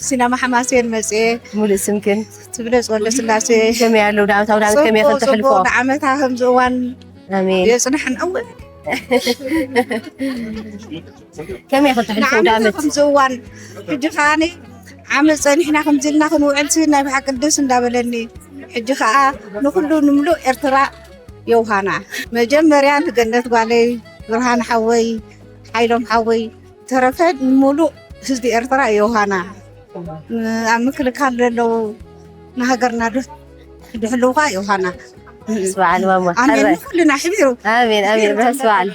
ሲነማ ሓማሴን መጽኤ። ሙሉእ ስምክን? ትብለጽ ወልደስላሴ። ከመይ ኣሎ ኣውደ ዓመት? ኣውደ ዓመት ከመይ ጽቡቕ፣ ከንተሕልፎ? ጽቡቕ፣ ንዓመታ ከምዚ እዋን ኣሜን። የጽንሐን። እወ። ከመይ ክትሕልፎ ንዓመት ዳመት? ከምዚ እዋን፣ ሕጂ ከኣ ዓመት ጸኒሕና ከምዚ ኢልና ክንውዕል ሲ ናይ ብሓቂ ደስ እንዳበለኒ። ሕጂ ከኣ ንኹሉ ንምሉእ ኤርትራ የውሃና። መጀመርያ ንገነት ጓለይ፣ ብርሃን ሓወይ፣ ሓይሎም ሓወይ፣ ተረፈ ንምሉእ ህዝቢ ኤርትራ የውሃና። ኣብ ምክልካል ዘለዉ ንሃገርና ዶ-፣ ድሕልው ከኣ የውሃና። ርሑስ በዓል ማማ። ኣሜን። ሕራይ። ንኹልና ኣሕቢሩ። ኣሜን፣ ኣሜን። ርሑስ በዓል።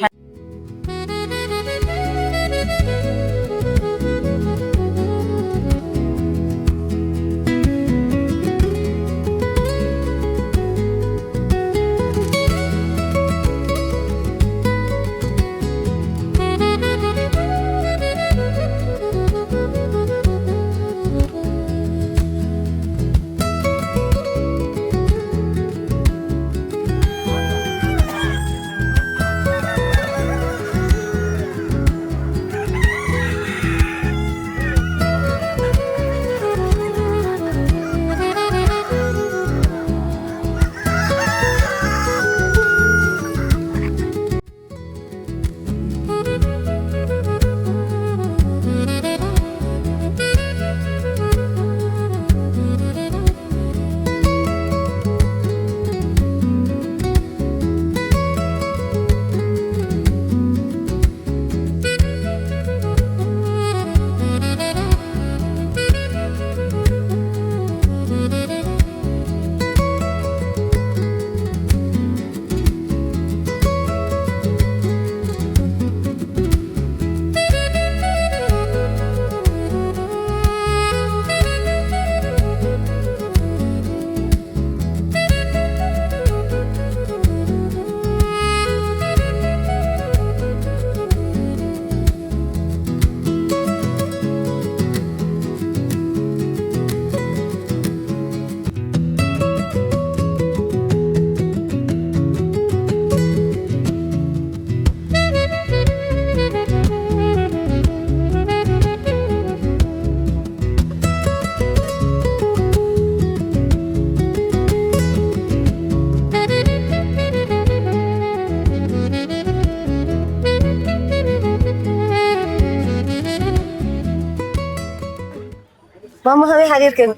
ማማ ከመይ ሓዲርክን?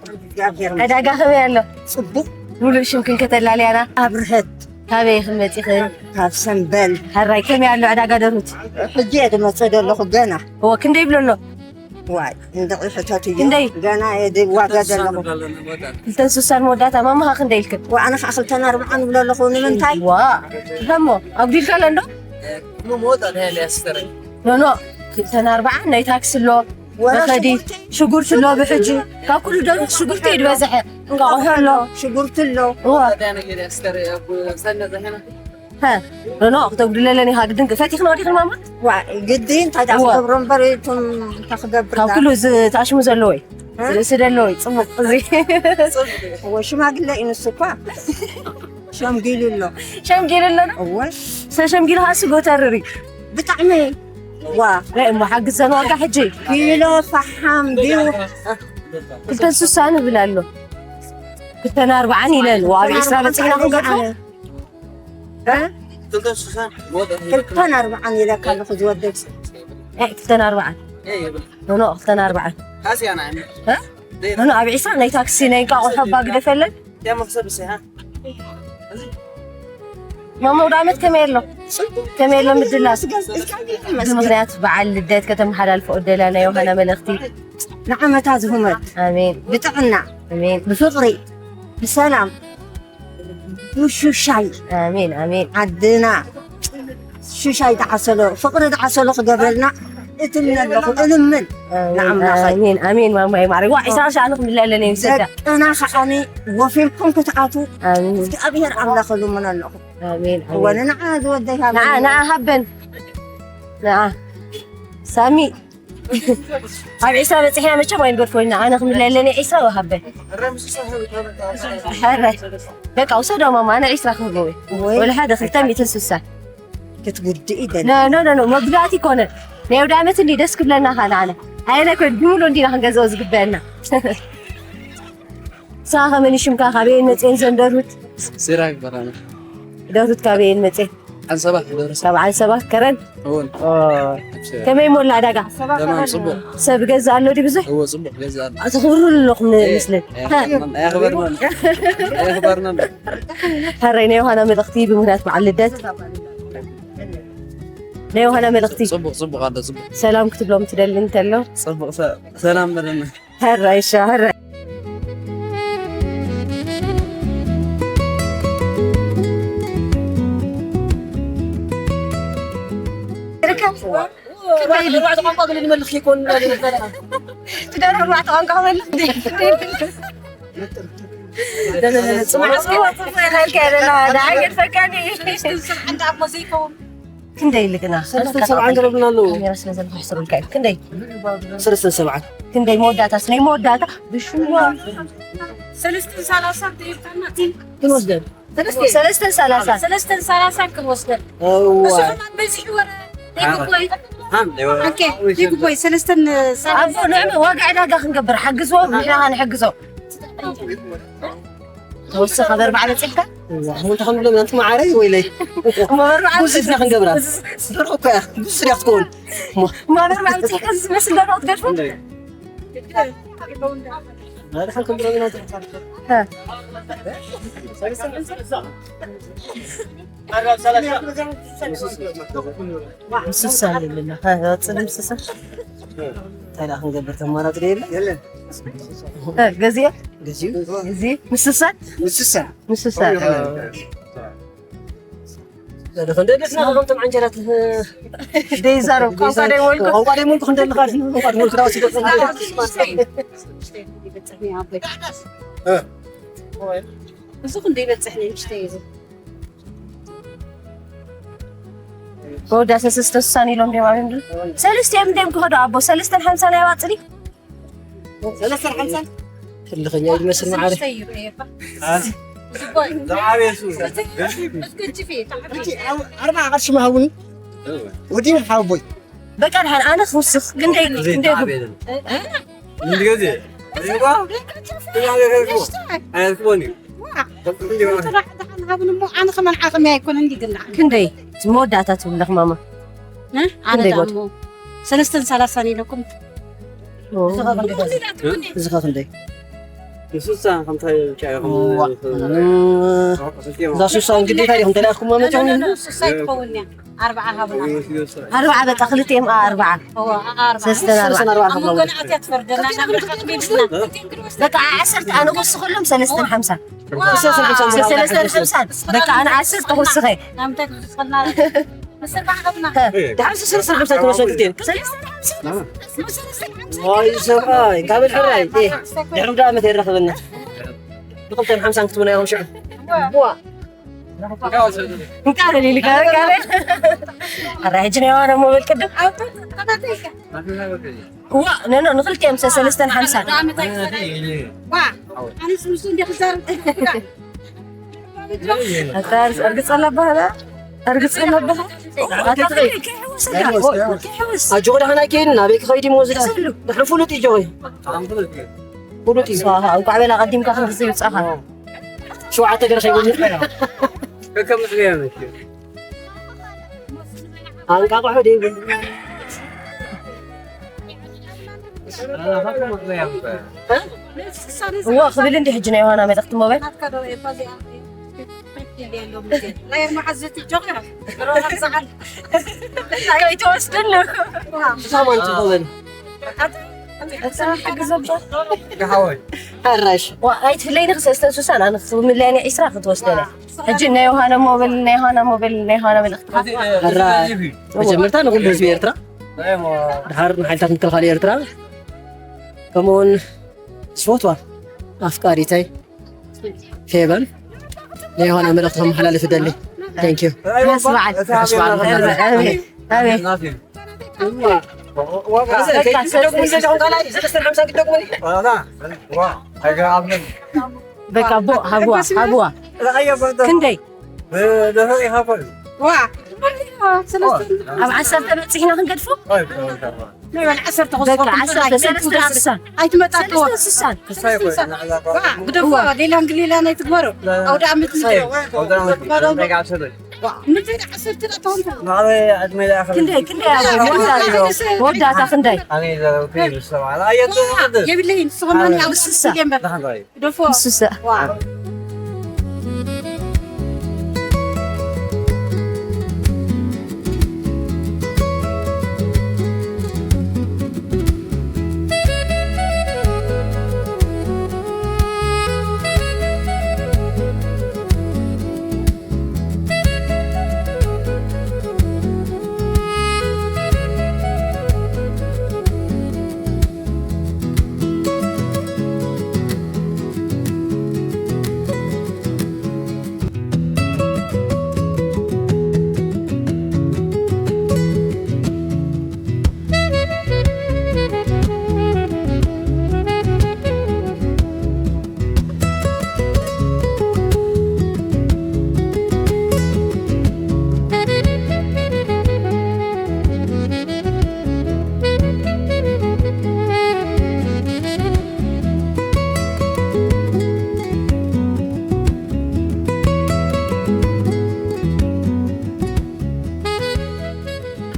ዕዳጋ ከመይ ኣሎ? ጽቡቕ። ሙሉእ ሽምክን ከተላልያና? ኣብርሀት። ካበይ ኢኽን መጺኽን? ካብ ሰምበል። ሕራይ ከመይ ኣሎ ዕዳጋ ደርሁት? ሕጂ እየ ዝመጽእ ዘለኹ ገና። እወ ክንደይ ይብሎ ኣሎ? ዋይ እንድዒ ሕተት እዩ። ክንደይ? ገና እየ ዝዋጋ ዘለኹ። ክልተን ስሳን መወዳእታ። ማማ ኸ ክንደይ ኢልክን? ወኣነ ኸዓ ክልተን ኣርብዓን እብሎ ኣለኹ። ንምንታይ? ዋ እሞ ኣጉዲልካ ኣሎ እንዶ? ኖኖ ክልተን ኣርብዓን ናይ ታክሲ ኣሎ። ወረ መኸዲ ሽጉርቲ። ሽጉርቲ ኣሎ ብሕጂ። ካብ ኩሉ ደርሁት ሽጉርቲ እዩ ዝበዝሐ። እንቋቑሖ ኣሎ። ሽጉርቲ ኣሎ። እዋ። ኖኖ ክተጉድለለን ኢኻ ግድን ፈቲኽና ወዲኽን ማማ። ዋ ግዲ እንታይ እዋ። ትገብሮ እምበር እቱም እንታይ ክገብር ካብ ዳ? ኩሉ እዚ ተኣሽሙ ዘለዎ እዩ። እ? ርእሲ ዘለዎ እዩ። ጽቡቕ እዚ። እዎ ሽማግለ እዩ ንሱ እኳ። ሸምጊሉ ኣሎ። ሸምጊሉ ኣሎ ዶ? እወ። ሰሸምጊሉ ኸዓ ስጎ ተርር እዩ። ብጣዕሚ። ዋ። ናይ እሞ ሓግዘን ዋጋ ሕጂ። ኪሎ ፈሓም ድዩ? ክልተን ስሳን ይብል ኣሎ። ክልተን ኣርብዓን ኢለን። ዋ፣ ኣብ ዒስራ በጺሕና ክንገድፎ? እ? ክልተን ኣርብዓን ኢለካ ኣለኹ ዝወደድ። ኣይ፣ ክልተን ኣርብዓን። ኖኖ፣ ክልተን ኣርብዓን። እ? ኖኖ፣ ኣብ ዒስራ ናይ ታክሲ ናይ እንቋቑሖ እባ ግደፈለን። ማማ፣ ኣውደ ዓመት ከመይ ኣሎ? ከመይ ኣሎ ምድላው? ብመኽንያት በዓል ልደት ከተመሓላልፎ እደላ ናይ ዮሃና መልእኽቲ። ንዓመታ ዝሁመት። ኣሜን። ብጥዕና። ኣሜን። ብፍቕሪ። ብሰላም። ምሹሻይ። ኣሜን፣ ኣሜን። ዓድና። ሹሻይ ዝዓሰሎ፣ ፍቕሪ ዝዓሰሎ ክገብረልና እትምነ ኣለኹ፣ እልምን። ኣሜን፣ ንኣምላኸይ። ኣሜን፣ ኣሜን፣ ማማይ ማረይ። ዋ፣ ዒስራ ሻዕ ንኽምለለኒ ይውሰዳ። ደቅና ከዓኒ ወፊርኩም ክትኣትዉ ኣሜን። እግዚኣብሔር ኣምላኽ እልምን ኣለኹ። ኣሜን፣ ኣሜን። ወንንዓ ዝወደይ ንዓ፣ ሃበኒ። ንዓ ሃበን። ንዓ። ሳሚ። ኣብ ዒስራ በጺሕና መቸም ኣይንገድፎ ኢና። ኣነ ክምለለኒ ዒስራ ወሃበ። ሕራይ። በቃ ውሰዶ ማማ፣ ኣነ ዒስራ ክህበው እየ። ወይ። ወላ ሓደ ክልተ ሚእትን ስሳ። ክትጉድኢ ደሊ። ኖ፣ ኖ፣ ኖ፣ ኖ፣ መጉዳእቲ ይኮነን። ናይ ኣውደ ዓመት እንዲ ደስ ክብለና ኻ ንዓና። ኣየለ ኮን ብሙሉ እንዲና ክንገዝኦ ዝግበአና። ንስኻ ከመን ሽምካ፣ ካበየን መጽየን ዘን ደርሁት? ሲራክ ይበሃል። ደርሁት ካበየን መጽየን? ዓንሰባ ደርሁት። ካብ ዓንሰባ ከረን? እውን። ኦ። ከመይ ሞላ ዕዳጋ? ተማም፣ ጽቡቕ። ሰብ ገዛ ኣሎ ድዩ ብዙሕ? እዎ፣ ጽቡቕ ገዛ ኣሎ። ኣተኽብሩ ኣለኹም እ፣ ንመስለኒ። ኣየኽበርናን። ኣየኽበርናን። ኣየኽበርናን። ሕራይ ናይ ዮሃና መልእኽቲ ብምኽንያት በዓል ልደት። ናይ ዮሃና መልእኽቲ። ጽቡቕ፣ ጽቡቕ ኣሎ፣ ጽቡቕ። ሰላም ክትብሎም ትደሊ እንተሎ? ጽቡቕ፣ ሰ-፣ ሰላም በለና። ሕራይ እሺ፣ ሕራይ። ርካብ። ክባይ ኣርባዕተ ቋንቋ ገለ ንመልኽ ይኮን ትደርህ ኣርባዕተ ቋንቋ ክመልኽ። ጽቡቕ፣ ጽቡቕ፣ ጽቡቕ ኢልካ ኣለና። ደሓን ገድፈካኒ። ሰብዓን ደኣ እሞ ዘይከውን። ክንደይ ኢልክና? ሰለስተ ሰብዓን ዘረብና ኣለዎ። ካሜራ ስለ ዘለካ ይሕስሩልካ እዩ። ክንደይ? ሰለስተ ሰብዓን። ክንደይ መወዳእታስ? ናይ መወዳእታ ብሽዋ። ሰለስተ ሰላሳ ተይብካና። ክንወስደን። ሰለስተ ሰላሳ። ሰለስተ ሰላሳ ክንወስደን። እዋ። እሱ ከማን በዚሑ ወረ። ይግቦይ። ሃም፣ ይዋ። ኦኬ፣ ይግቦይ። ሰለስተን ሰላሳ። ኣቦ፣ ንዕመ ዋጋ ዕዳጋ ክንገብር ሓግዝዎ፣ ንሕና ኸዓ ንሕግዞ። ተወሰኸ በርባዕ በጺሕካ? እዛ፣ ኣሕምልቲ ክንብሎም ኣንቲ መዓረይ ወይለይ። እሞ በርባዕ ብዙ ድና ክንገብራ። ደርሆ እኮ እያ፣ ብዙ ድያ ክትከውን። እሞ በርባዕ በጺሕካ ዝመስል ደርሆ ክትገድፎ? እንደ። ኣረ፣ ሓንኩም ብሎ ኢና። ሀ። ምስሳ ኣለና። ሀ፣ ጽልም ምስሳ። እንታይ ደኣ ክንገብር ተማራጺ ዶ የለን? የለን። ሀ፣ ገዚአ? ገዚኡ? ገዚኡ? ምስሳ? ምስሳ። ምስሳ። የለን። ዘለ ክንደ ደስና ከምቶም ዓንጀራት ደይዛረብ ቋንቋ ደይወልኩ። ቋንቋ ደይወልኩ ክንደ ልኻሽ ቋንቋ ደይወልኩ ራሱ ይደርስ። እ። እዚ ክንደ ይበጽሕ ነው ምሽተይ እዚ። ወዳ ሰለስተ ስሳን ኢሎም ደማ ይንዱ። ሰለስተ እዮም ደም ክኸዱ ኣቦ፣ ሰለስተን ሓምሳን ኣየዋጽኒ? ሰለስተን ሓምሳን? ትልኸኛ ይመስል መዓረ። ሰለስተ ይሩ እየ። አ? ዝቦይ። ዝዓበየ እሱ። እስከ ጅፊ፣ ተዓቢ። እቲ ኣርባ ቅርሺ መሃቡኒ። ወዲን ሓወቦይ። በቃ፣ ደሓን፣ ኣነ ክውስኽ፣ ክንደይ፣ ክንደይ ዝዓበየ ይኹን? የለን። እ? እ? እንዲ ገዜ? እዚዋ? ኣይትቦኒ። ዋ። ጥራሕ ደሓን ሃብኒ እሞ፣ ኣነ ከማን ዓቕሚ ኣይኮነን፣ እንዲ ግና። ክንደይ? መወዳእታ ትብለኽ፣ ማማ? እ? ኣነ ክንደይ ደኣ ጎድ? እሞ፣ ሰለስተን ሰላሳን ኢለኩም። እዚ ኸ ክንደይ? እዚ ኸ ክንደይ? ንስሳ ከምታይ ጫ እዋ። እዛ ሱሳ እውን ግዴታ ዲኹም ተላኢኹም መመፅኦም? ሱሳ ይኸውን እያ። ኣርባዓ ሃቡና። ኣርባዓ በቃ ክልቲኦም ኣርባዓ። እዋ፣ ኣርባዓ። ሰለስተን ኣርባዓ። ሰለስተን ኣርባዓ ኣብ መንጎና ሃቡና። ኣትያ ትፈርደና፣ ናብ ርሕቀት ቢልስና። በቃ ዓሰርተ ኣነ ክወስኸሎም ሰለስተን ሓምሳ። ሰለስተን ሓምሳ። ሰለስተን ሓምሳ። በቃ ኣነ ዓሰርተ ክወስኸ። ናምታይ ክትወስኸልና? ምስር ባሕገብና። ዳሓር ሰለስተን ሓምሳ ክወስኸ ክልቲኦም። ሰለስተን ሓምሳ። ዋይ ሰብኣይ፣ ካብ ሕራይ። ድሕሪ ዳ ዓመት የራኽበና። ብክልተን ሓምሳን ክትብና እዮም ሽዑ። ዋ። እንቃ ደሊሊ ጋር ጋር። ኣራ ሕጂ ናይ ዋና ሞባይል ቅድም። ዋ፣ ነ፣ ነ፣ ንክልቲኦም ሰ-፣ ሰለስተን ሓምሳን። ዋ፣ ኣነስ ምስ እንደ ክዛረብ ኣታ እርግጸላ በሃላ። እርግጸላ በሃላ። ኣታ ትኸይ። ኣጆ ደህና ከይን ናበይ ክኸይድ ይሞ ዝዳ? ድሕሪ ፍሉጥ እዩ ጆይ። ፍሉጥ እዩ። እንኳዕ በላ ቀዲምካ ክንድዚ ይብጻኻ። ሸውዓተ ገርኸ ይብል። ከከም ንሕና መኪ። ኣንቃቆሖ ደይ። እዋ ክብል እንዲ ሕጂ ናይ ዮሃና መልእኽቲ ሞባይል። ከይትወስድሉ። ሳማን ትኸውን። ሕራሽ። ዋ፣ ኣይትፍለይኒ ክሰስተን ሱሳን፣ ኣነ ክምለያኒ ዒስራ ክትወስደለ። ሕጂ ናይ ዮሃና ሞባይል፣ ናይ ዮሃና ሞባይል፣ ናይ ዮሃና መልእኽቲ። ሕራሽ። መጀመርታ ንኹሉ ህዝቢ ኤርትራ፣ ድሓር ንሓይልታት ምክልኻል ኤርትራ፣ ከምኡውን ዝፈትዋ ኣፍቃሪተይ ፌበን ናይ ዮሃና መልእኽቲ ከመሓላልፍ እደሊ። Thank you። ራስ በዓል። ራስ በዓል። ኣሜን። ኣሜን። በቃ ቦ ሃብዋ፣ ሃብዋ። ክንደይ? ዋ፣ ሰለስተ ኣብ ዓሰርተ በጺሕና ክንገድፎ? ናይ በል ዓሰርተ በቃ ክወስኸኩም ዓሰርተ፣ ጥራይ። ሰለስተ ስሳን። ኣይትመጣጥዎ። ሰለስተ ስሳን። ዋ፣ ግደፎ፣ ዋ። ሌላ እንግሊላ ናይ ትግበሩ። ኣውደ ዓመት ምድሪ። ዋ፣ ምድሪ ዓሰርተ ዳ ተሆንኩ። ክንደይ፣ ክንደይ ኣብ መወዳእታ፣ መወዳእታ ክንደይ? ዋ፣ የብለይን፣ ንስኹም ኣነ ኣብ ስሳ። ስሳ። ግደፎ። ስሳ። ዋ።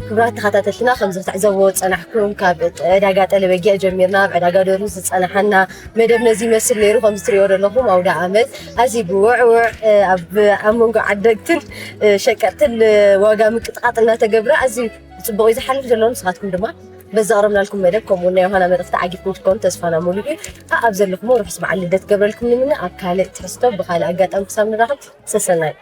ክቡራት ተኸታተልትና፣ ከም ዝትዕዘብዎ ዝጸናሕኩም፣ ካብ ዕዳጋ ጠለበጊዕ ጀሚርና፣ ኣብ ዕዳጋ ደሩ ዝጸናሓና መደብ ነዚ ይመስል ነይሩ። ከም ዝትሪእዎ ዘለኹም፣ ኣውደ ዓመት ኣዝዩ ብውዕውዕ፣ እ፣ ኣብ፣ ኣብ መንጎ ዓደግትን፣ እ፣ ሸቀጥትን፣ እ፣ ዋጋ ምቅጥቃጥ እናተገብረ ኣዝዩ ብጽቡቕ እዩ ዝሓልፍ ዘሎ። ንስኻትኩም ድማ በዚ ኣቕረብናልኩም መደብ፣ ከምኡ እውን ናይ ዮሃና መልእኽቲ ዓጊብኩም ትኮኑ ተስፋና ሙሉእ እዩ። ኣብ ዘለኹሞ ርሑስ በዓል ልደት ገብረልኩም ንምነ። ኣብ ካልእ ትሕዝቶ ብኻልእ ኣጋጣሚ ክሳብ ንራኸብ ሰሰናዩ።